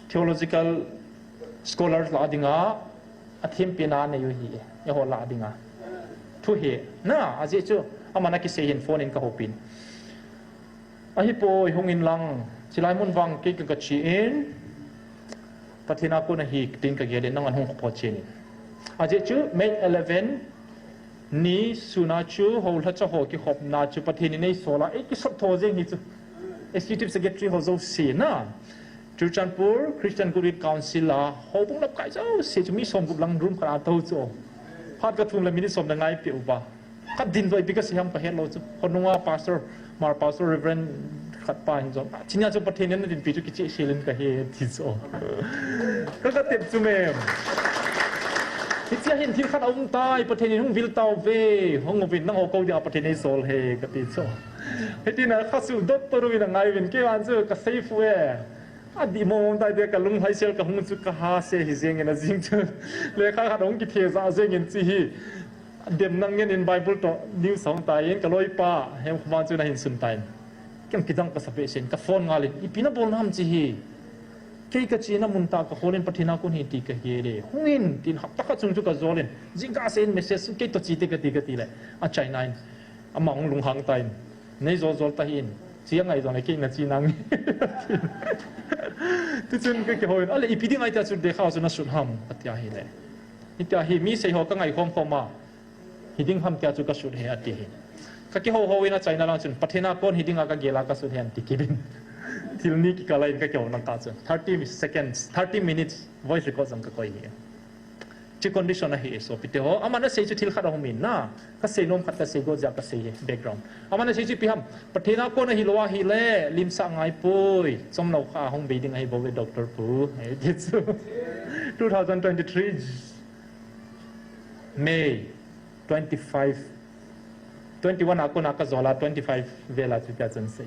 theological scholars lah dinga, athempina anei u ahi, eiho lah dinga. Thu hi, na, ajeh chu, aman akisei hin phone in kahopin. Ahipoi, hung in lang, chulai mun vang kei ka, kache in, Pathen a kon ahi, tin kagel in, nang an hung kho poi chen in. Ajeh chu, May eleven, ni suna chu, houlhacha ho kikhopna chu, Pathen in eisol a, eikisot tho jeng hi chu. Executive Secretary ho jouse na. Churachandpur Christian Goodwill Council a, houbung lamkai jouse chu, mi somgup lang room khat a tou chu. Phat kathum le minute som le nga eipeh uva. Kadin doh ipi kasei ham kahet lou chu. Khonunga pastor, Hmar pastor Reverend khat pa hin jong. Chunia chu Pathen in nadinpi chu kicheh sel in kahe ti chu. Ka, katep chu mem. Hichea hin thil khat aum tai, Pathen in hung vil tauve. Hung uvin nangho kou dinga Pathen eisol e kati chu. Hitin a kasuh dot to uvin angai uvin kei vang chu kasei poi e. Adih mong mong tai te kalung haisel kahung chu kaha se hi jeng in ajing chu. Lekha khat hung kithe ja jeng in chu hi. Dem nang ngen in Bible toh news hung tai in kaloipa Hemkhomang chu nahin sun tai. Ken kidang kasa behseh in kaphone ngal in ipi nabol nam chu hi. Kei kachena mun tah a kahol in Pathen a kon ahi ti kahe le. Hung in tin hapta khat chung chu kajol in. Jingkah seh in message kei toh che te kati kati le. Achaina in. Ama hung lunghang tai in. Nei jol jol ta hih in. Che angai jong le kei nache nang. Tichun kakihou in. Ale ipi ding ahi tia chu dekha chu nasut ham. Atia hile. Hitia hi mi sei ho kangai khom khom a. Hiding ham tia chu kasut e ati hi. Kakihou hou in achaina lang chun, Pathen a kon hiding a kagel a kasut e ati kit in. Thil ni kikal a in kakihou nang kah chun. Thirty seconds, thirty minutes voice record jong kakoi hi. Chu condition ahi e sopite ho. Aman asei chu thil khat ahung min na. Kasei nom khat kasei go jeh a kasei e background. Aman asei chu ipi ham. Pathen a kon ahilou ahile, limsah ngai poi. Chomlou kha hung bei ding ahi bou ve Doctor pu. Ati chu. Two thousand twenty-three May twenty-five, twenty-one a kona kajol a, twenty-five vel a chu tia chun sei.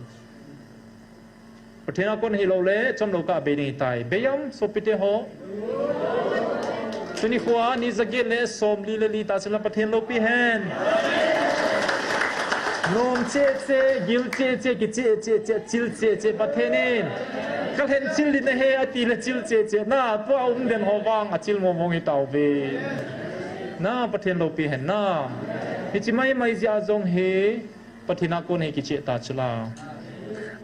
Pathen a kon hilou le, chomlou kah a bei ding ahitai. Bei am, sopite ho. Tuni khoa, ni jaget le, somli le li tah chun la Pathen loupi hen. Nom cheh cheh, gil cheh cheh, kicheh cheh cheh, chil cheh cheh, Pathen in. Kalhen chil ding nahi, ati le chil cheh cheh. Na, tua um den ho vang, achil mong mong hitauve. Na, Pathen loupi hen na. Hiche mai mai jeh a jong hi, Pathen a kon hi kicheh ta chu la.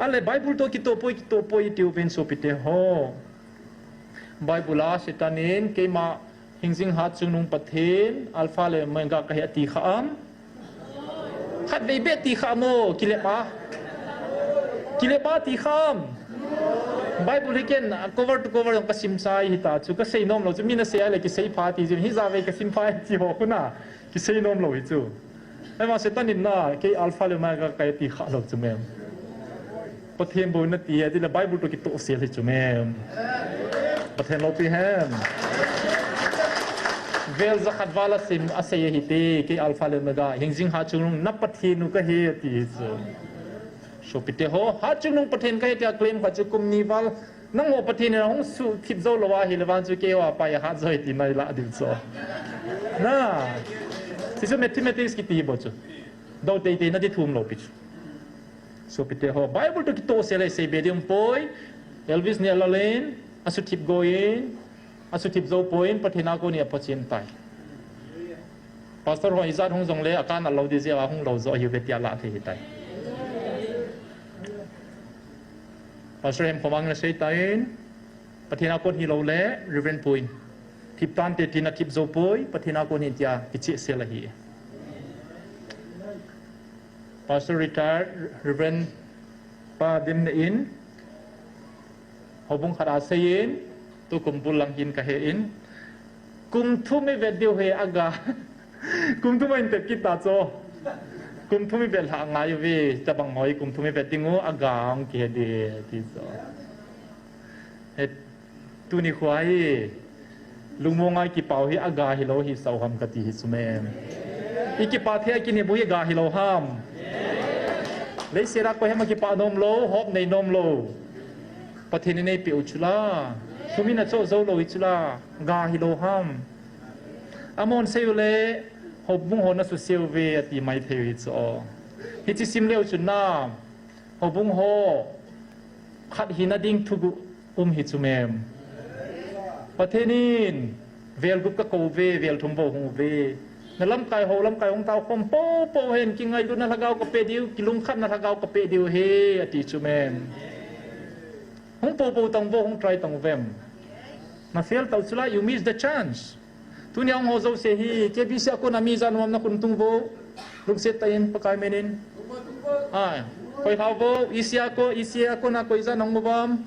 Ale Bible toh kitoh poi, kitoh poi iti uvin sopite ho. Bible a Satan in keima hingjing hatchungnung Pathen, Alpha le Omega kahi ati kha am. Khatvei beh ti kha am o, kilep a. Kilep a ti kha am. Bible hi ken cover to cover jong kasim chai hita chu, kasei nom lou chu, mi nasei a le kisei pha ti chu, hijeh a vei kasim pha ti ho khu na. Kisei nom lou hi chu. Ahivang Satan in na, kei Alpha le Omega kahi ti kha lou chu mem. Pathen bou nati e, ti le Bible toh kitoh sel hi chu mem. Pathen loupi hen. Vel jakhat val a sim, asei ahi ti, kei Alpha le Omega, hingjing hatchungnung na Pathen u kahi ti hi chu. Sopite ho, hatchungnung Pathen kahi tia claim kha chu kum ni val, nangho Pathen in ahung suhthip jou lou ahile vang chu keiho a pai ahat jo ahi ti nai lah diu chu. Na. Hichu mathematics kiti bou chu. Dou teitei nati thum lou pi chu. Sopite ho, Bible toh kitoh sel a isei be ding um poi. Elvis Nialalin, asuhthip go in, asuhthip jou poi in, Pathen a kon in apha chen tai. Pastor ho ijat hung jong le, akan alou di jeh a hung lou jo ahiuve tia lah thei hitai. Pastor Hemkhomang in asei tan, Pathen a kon hilou le, Reverend pu in. Thip tante tin athip jou poi, Pathen a kon ahi tia kicheh sel ahi. Pastor retired Reverend Pa Dimna in, houbung khat a seiyin, tukum bul lang hin kahe in, kum thum ivet diu hi aga. Kum thum a intep kit ta chu. Kum thum ivet lhah ngai uve, tabang hoi kum thum ivet ding u aga hung kihe di ti chu. He, tuni khu hi, lungmong a kipau hi aga hilou hi sao ham kati hi chu mem. I kipa thei a kinep u hi aga hilou ham. Leiset a koi ham a kipa nom lou, hop nei nom lou. Pathen in eipeh u chu la. Thum in achoh jou lou hi chu la. Aga hilou ham. Amahon sei u le, houbung ho na suse uve ati mai thei u hi chu. Hiche sim leu chun na. Houbung ho khat hina ding thuguh um hi chu mem. Pathen in, vel gup ka kou ve, vel thum bou hung uve. Na lamkai ho, lamkai hung tao khom poupou hen, kingailutna lhagao ka pe diu, kilungkhatna lhagao ka pe diu hi, ati chu mem. Hung poupou tang vo, hung try tang uvem. Na fail tau chu la, you miss the chance. Tunia hung ho jouse hi, K B C a kona mi ijat um am na khut tung vo. Lungset tah in, Pakai min in. Ai, koi lhau vo, E C a ko, E C a kona koi ijat um am.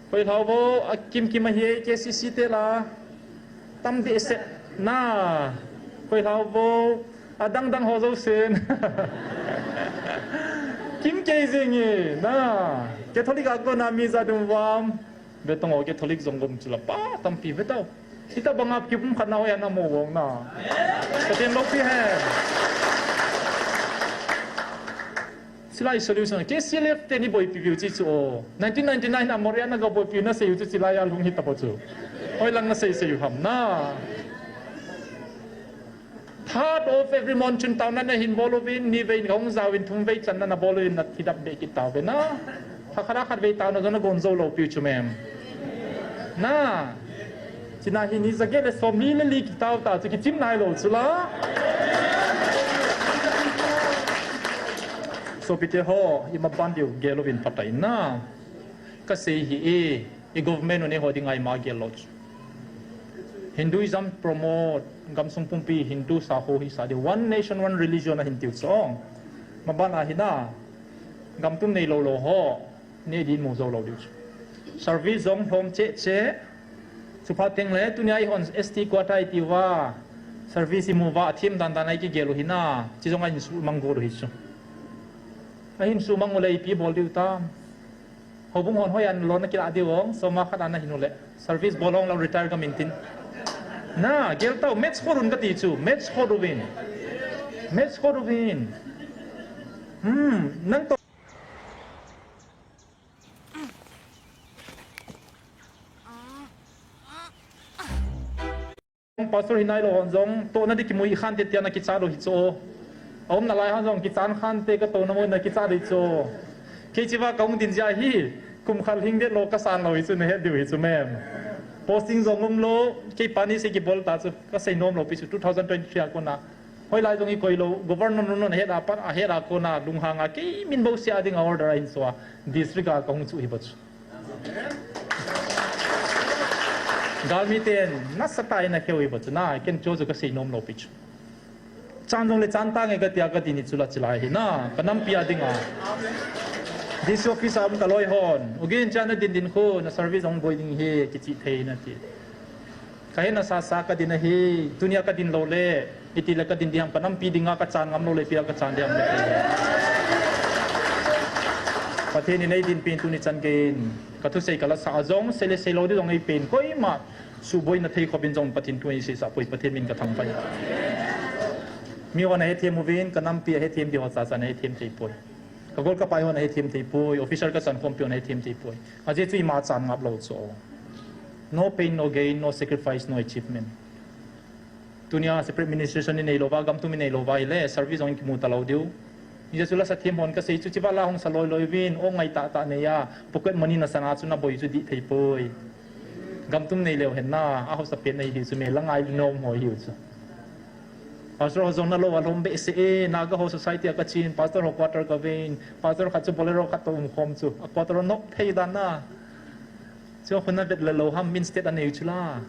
Koi lhau vo, akim kim ahi, K C C te la. Tam behseh na. Koi lhau vo, adang dang ho jousen. Kim kei jing e, na. Catholic a kona mi ijat um am. Ve tang o, Catholic jong gom chu la pa tampi ve tau. Hitabang a kipum khat na hoi ana mo vong na. Pathen loupi hen. Chulai solution, K C L F te ni boipi viu chi chu o. Nineteen ninety-nine a Moriah na ga boipi na sei u chu chulai a lhung hi ta po chu. Hoi lang na sei sei u ham na. Third of every month chun taona na hin bol uvin, ni vei in ka hung jaovin, thum vei channa na bol uvin, na thidap be kit tauve na. Kha khat a khat vei taona jong na gon jou lou piu chu mem. Na. Chuna hi ni jaget le somli le li kitao ta chu kichim nai lou chu la. Sopite ho, ima ban diu gel uvin phatai na. Ka sei hi e. I government u nei ho dinga ima gel lou chu. Hinduism promote, gamsung pumpi Hindu sa ho hi sa di, one nation, one religion a hin tiu chu. Maban a hi na, gamtum nei lou lou ho, nei din mu jou lou diu chu. Service jong lhom cheh cheh, chu phat teng le, tunia i hon S T quota i tiu va, service i mu va, a thim dan dan a i kigel u hi na, chi jong a hin su mang go lou hi chu. A hin su mang u le ipi bol diu ta. Houbung hon hoi an lona kila diu ong, soma khat ana hin u le. Service bol ong lau retire ka min tin. Na, gel tau, match khot un ka ti chu, match khot uvin. Match khot uvin. Hmm, nang to. Pastor hi nai lou hon jong, tohna di kimu i khan te tia na kicha lou hi chu. A um na lai hon jong, kichan khan te ka tohna mo na kicha lou hi chu. Kei chi va ka hung din jia hi, kum khat hing det lou ka san lou hi chu na het diu hi chu mem. Posting jong um lou, kei pa ni se kibol ta chu, ka sei nom lou pi chu two thousand twenty-three a kona. Hoi lai jong i koi lou, governor nun nun a het a pat, a het a kona, lunghang a, kei min bo sia ding a order a hin sua, district a ka hung chu hi bo chu. Galmi ten, nasa tai na kheu hi bo chu na, ken chu chu ka sei nom lou pi chu. Chan jong le chan ta nge ka tia ka ti ni chu la chilai hi na, ka nampi a ding a. D C office a um ka loi hon, ugin chan na din din khu, na service ong boi ding hi, kichi thei na ti. Ka hena sa sa ka din ahi, tunia ka din lou le, iti le ka din ding ham ka nampi dinga ka chan ngam lou le pia ka chan ding ham le. Pathen in ei din pen tuni chan gei in, ka thusei ka la sa a jong, sei le sei lou di jong ei pen, koima, suboina thei khop in jong Pathen thu ei sei sa poi, Pathen min ka thangvah. Mi hon a hethem uvin, ka nampi a hethem di ho cha cha na hethem thei poi. Ka gol ka pai hon a hethem thei poi, officer ka chan khompi hon a hethem thei poi. Ajeh chu ima chan ngap lou chu. No pain, no gain, no sacrifice, no achievement. Tunia separate administration i nei lou va, gamtum i nei lou va hile, service jong kimu ta lou diu. Hijeh chu la sa them hon ka sei chu chi va la hung sa loi loi vin, o ngai ta ta nei a, pocket money na sana chu na boi chu di thei poi. Gamtum nei leu hen na, a hausa pen nei hi chu me la ngai nom ho hiu chu. Pastor ho jong na lou a lom behseh e, Naga ho society a ka chin, pastor ho quarter ka vin, pastor khat chu Bolero khat to um khom chu, a quarter a nok thei dan na. Chu khun na vet le lou ham, min state a nei chu la.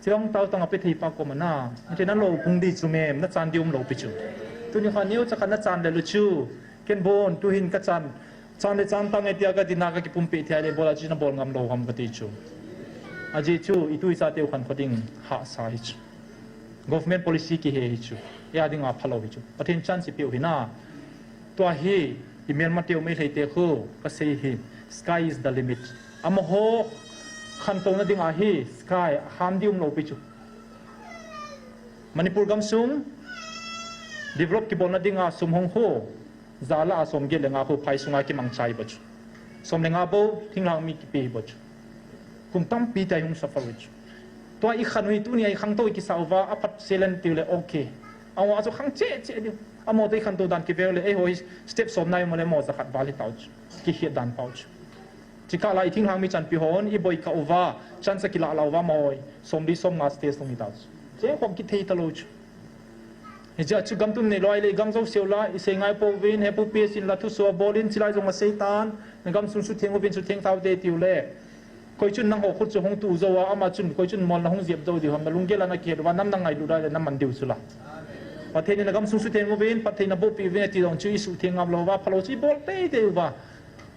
Chu hung tao tang a pe thei pa koma na. Ante na lou pung di chu mem, na chan di um lou pi chu. Tuni kha neocha khat nachan lel u chu. Ken bon, tuhin kachan. Chan le chan tange tia kadinna kakipumpi thei le bol a chu nabol ngam lou ham kati chu. Ajeh chu, itu icha teu khankho ding hahsa hi chu. Government policy kihe hi chu. Eia dinga phalou hi chu. Pathen chance ipiu hina. Tua hi, i Myanmar teu Meitei te khu, kasei hi, sky is the limit. Amaho khantouna dinga hi, sky, ham di umlou pi chu. Manipur gamsung, develop kibolna dinga sum hung khu, ja lah a som get le nga khu phai sunga kimangchai bou chu. Som le nga bou, thinglhang mi kipe bou chu. Kum tampi tai hung suffer u chu. Tua ikhan u hi tunia ikhangtou ikisah uva, aphat selen tiu le okay. Awa chu khang che che diu. Amaho to ikhantou dan kive u le, eiho hi step som nai mo le mo ja khat val hi tau chu. Kikhet dan pau chu. Chikah la i thinglhang mi chanpi hon, i boikah uva, chance kilah lah uva maw, somli somnga stage sung hi tau chu. Cheng khom kithei talou chu. Hijeh chu gamtum neilou ahile i gam jouse u la, i sei ngai pouvin, he pu pi sin la thusoh bol in, chilai jong asei tan, na gamsung sutheng uvin, sutheng tau te tiu le. Koi chun nangho khut chu hung tu jou a, ama chun, koi chun mol na hung jep jou diu ham, na lunggel a na kihet uva, nam na ngailut a le, na man diu chu la. Pathen in na gamsung sutheng uvin, Pathen in na bohpi uvin, ati jong chu i sutheng ngam lou uva, phalou chu i bol teitei uva.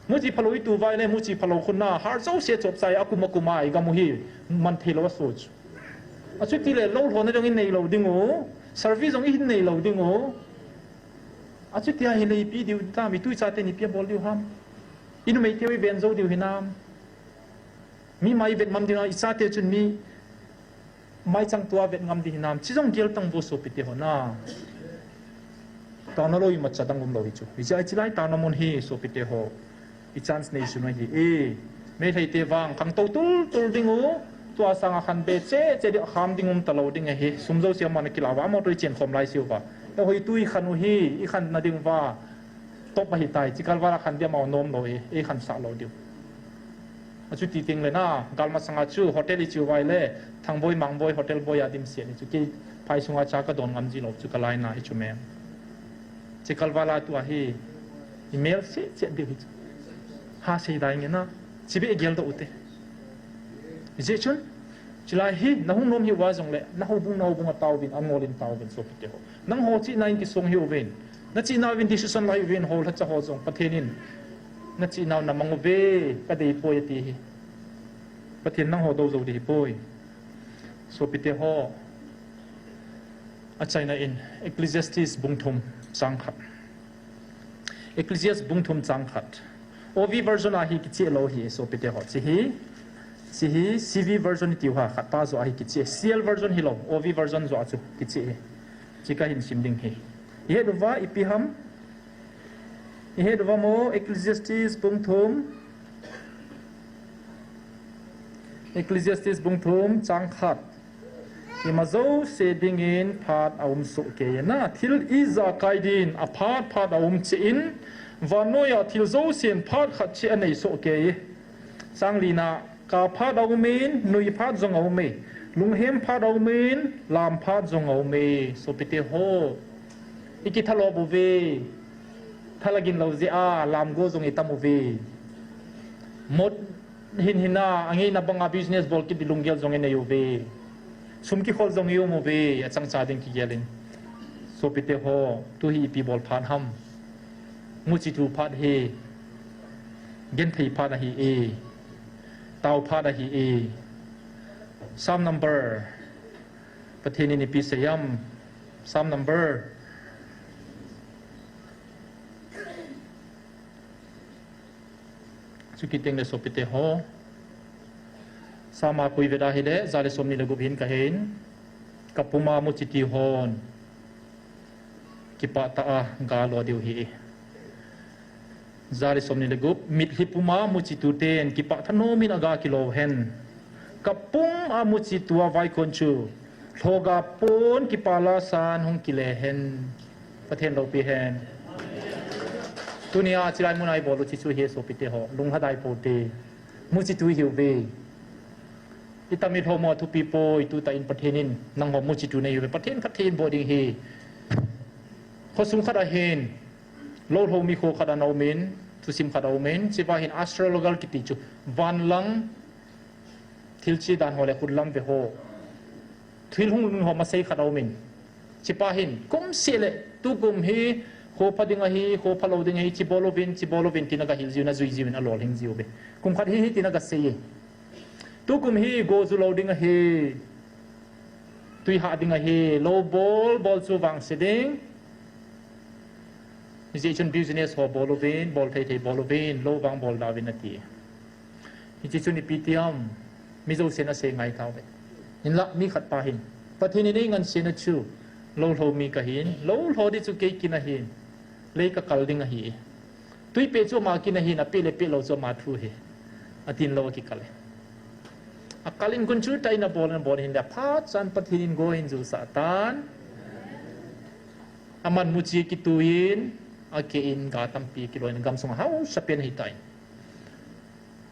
Muchi phalou i tu uva le, muchi phalou khun na, har jouse chop chai, akum akum a, i gam u hi, man thei lou a so chu. Achuti le, lou lhona jong i nei lou ding u, service jong i hin nei lou ding u. Achuti ahile ipi diu tam, i tu i chate in ipi bol diu ham. I numei teu i ven jou diu hinam. Mi mai i vet ngam diu na, i chate chun mi mai chang tua vet ngam di hinam. Chi jong gel tang vo sopite ho na. Taona lou imacha dang umlou hi chu. Hijeh a chilai taona mun hi sopite ho. I chance nei sun ahi e. Meitei te vang khangtou tul tul ding u. Tua sanga khan be che che di kham ding um talou ding ahi. Sum jouse a man kilah uva, motor i chen khom lai siu va. Eiho i tu i khan u hi, i khanna ding uva. Top ahi tai, chikal vala khan dia mau nom lou e, ei khan sah lou diu. Achuti teng le na, galmasanga chu hotel i chiu vai le, Thangboi, Mangboi, hotel boi a dim sia ni chu, kei phai sunga cha ka don ngam ji lou chu ka lai na hi chu mem. Chikal vala tua hi, i mel se se diu hi chu. Ha sei dai nge na, chibe gel do ute. Ijeh chun, chilai hi, na hung nom hi uva jong le, na houbung, na houbung a tauvin, a ngol in tauvin, sopite ho. Nangho chihna in kisong hi uvin. Na chihna uvin decision la hi uvin, ho lhacha ho jong Pathen in. Na chihna u na mang uve, ka dei poi ati hi. Pathen nangho dou jou di hi poi. Sopite ho. Achaina in Ecclesiastes bung thum chang khat. Ecclesiastes bung thum chang khat. O V version a hi kicheh lou hi, sopite ho. Chi hi, chi hi C V version tiu ha, khat pa joh a hi kicheh. C L version hi lou, O V version joh a chu kicheh hi. Chi ka hin sim ding hi. I het uva, ipi ham. I het uva mo, Ecclesiastes bung thum. Ecclesiastes bung thum, chang khat. Ima jouse dingin phat a um soh kei na, thil ijakai din a phat phat a um cheh in, vannoi a thil jousen phat khat cheh a nei soh kei. Chang li na, ka phat a um in, nui phat jong a um e, lunghem phat a um in, lam phat jong a um e, sopite ho. I kithalop uve, thalagin lou jeh a, lam go jong i tam uve. Mot hin hin a, angeina banga business bol kit di lunggel jong i nei uve. Sum kikhol jong i um uve, achang cha ding kigel in. Sopite ho, tu hi ipi bol phat ham. Muchi tu phat hi, genthei phat ahi e. Tao phat ahi e. Psalm number, Pathen in ipi sei ham. Psalm number, Chuti teng le sopite ho. Psalm a koi vet ahile, ja le somni le gup hin ka hin. Ka puma muchi ti hon. Kipah tah a ga lo diu hi. Ja le somni le gup, mitlhi puma muchi tu ten, kipah thanom in aga kilo hen. Ka pum a muchi tua vaikon chu. Lhoga pon kipah la san hung kile hen. Pathen loupi hen. Tunia chilai muna i bol u chi chu hi sopite ho. Lunglhadai pou te. Muchi tu hiu ve. I tam i lhomo thupi poi, tu tah in Pathen in. Nangho muchi tu nei hiu ve. Pathen khat thei in bol ding hi. Khosung khat ahin. Lou lhou mi kho khat ana um in. Thusim khat a um in. Chiva hin astrological kiti chu. Van lang. Thil chi dan ho le khut lam ve ho. Thil hung lhung ho masei khat a um in. Hichepa hin, kum seh le, tukum hi, kho pha ding ahi, kho pha lou ding ahi, hiche bol uvin, hiche bol uvin, tin aga hil jiu, na jui jiu, na lolhing jiu ve. Kum khat hi, hitin aga sei e. Tukum hi, go ju lou ding ahi. Tui hah ding ahi, lou bol, bol chu vangse ding. Hijeh chun business ho bol uvin, bol thei thei bol uvin, lou vang bol da uvin ati. Hiche chun ipi ti ham, mi jousen asei ngai tauve. Hinlah mi khat pa hin, Pathen in eingansena chu, lou lho mi kahin, lou lho ding chu kei kin ahin, lei kakal ding ahi. Tui peh chu ama kin ahin, apeh le peh lou chu ama thu ahi. Atin lou akikal e. Akal in gun chu tah in abol in abol hinle, aphat chan Pathen in go ahin jusah tan. Aman muchi akitui in, akeh in, ga tampi akiloi in, gamsung ahausa pen ahitai.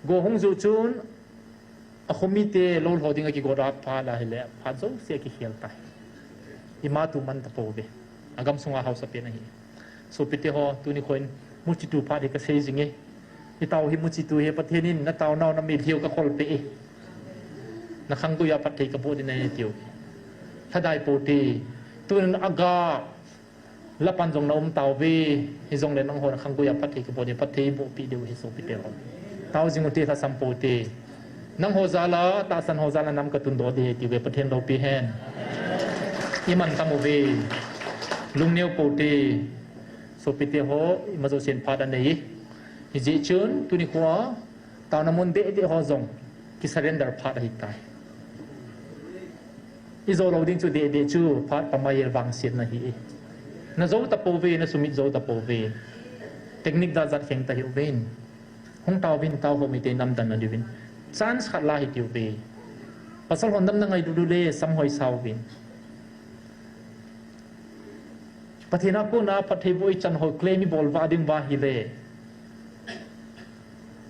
Go hung ju chun, akho mite lou lho ding akigot a phat ahile, phat jouse akikhel tai. Ima tu man tapouve. Agamsunga hausa pen ahi. Sopite ho, tuni kho in, muchi tu phat hi kasei jing e. Itao hi muchi tu hi, Pathen in natao nau namit hiu kakhol peh e. Nakhanggui a phatthei kaboh ding ahi tiu. Lhadai pou te. Tun aga lapan jong naum tauve. Hijongle nangho nakhanggui a phatthei kaboh ding, phatthei bohpeh diu ahi sopite ho. Tao jing ute, lhasam pou te. Nangho jal a, tahsan ho jal a nam katundoh ding ahi tiuve, Pathen loupi hen. Iman tam uve. Lungneo pou te. Sopite ho, ima jousen phat anei e. Hijeh chun, tuni khoa, taona mun deh deh ho jong, ki surrender phat ahitai. Ijou lou ding chu deh deh chu, phat pamai vangsetna ahi e. Najou tapouve, nasumit jou tapouve. Technique jat jat kheng ta hiuvin. Hung taovin, tao ho mite namdanna diuvin. Chance khat la hitiuve. Pasal hon damna ngai dudu le, samhoi sauvin. Pathen a kona phattheiboh ichan ho claim ibol vah ding uva ahile,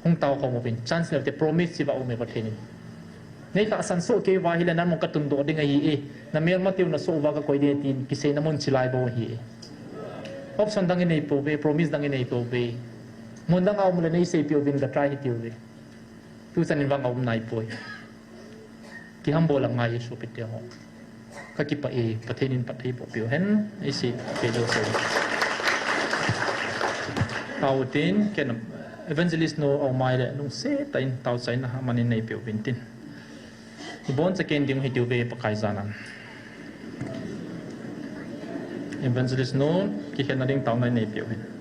hung tao khom uvin, chance neute, promise chi vah aume Pathen in. Nei tahsan soh kei uva ahile, nang mun katundoh ding ahi e, namelmateu nasoh uva kakoi ding tin kiseina mun chilai bou ahi e. Option dang inei pouve, promise dang inei pouve. Mun dang a um le nei seipeh uvin, ga try hitiuve. Tuchan in vang aum naipoi. Kihambol angai e sopite ho. Kakipah e, Pathen in phattheiboh peh u hen, eisei peh jouse. Tao tin, ken evangelist nu aum ahile, lungset tah in taochaina aman in neipeh uvin tin. Iboncha ken ding hitiuve Pakai jal a. Evangelist nu, kikhenna ding taona neipeh u hen.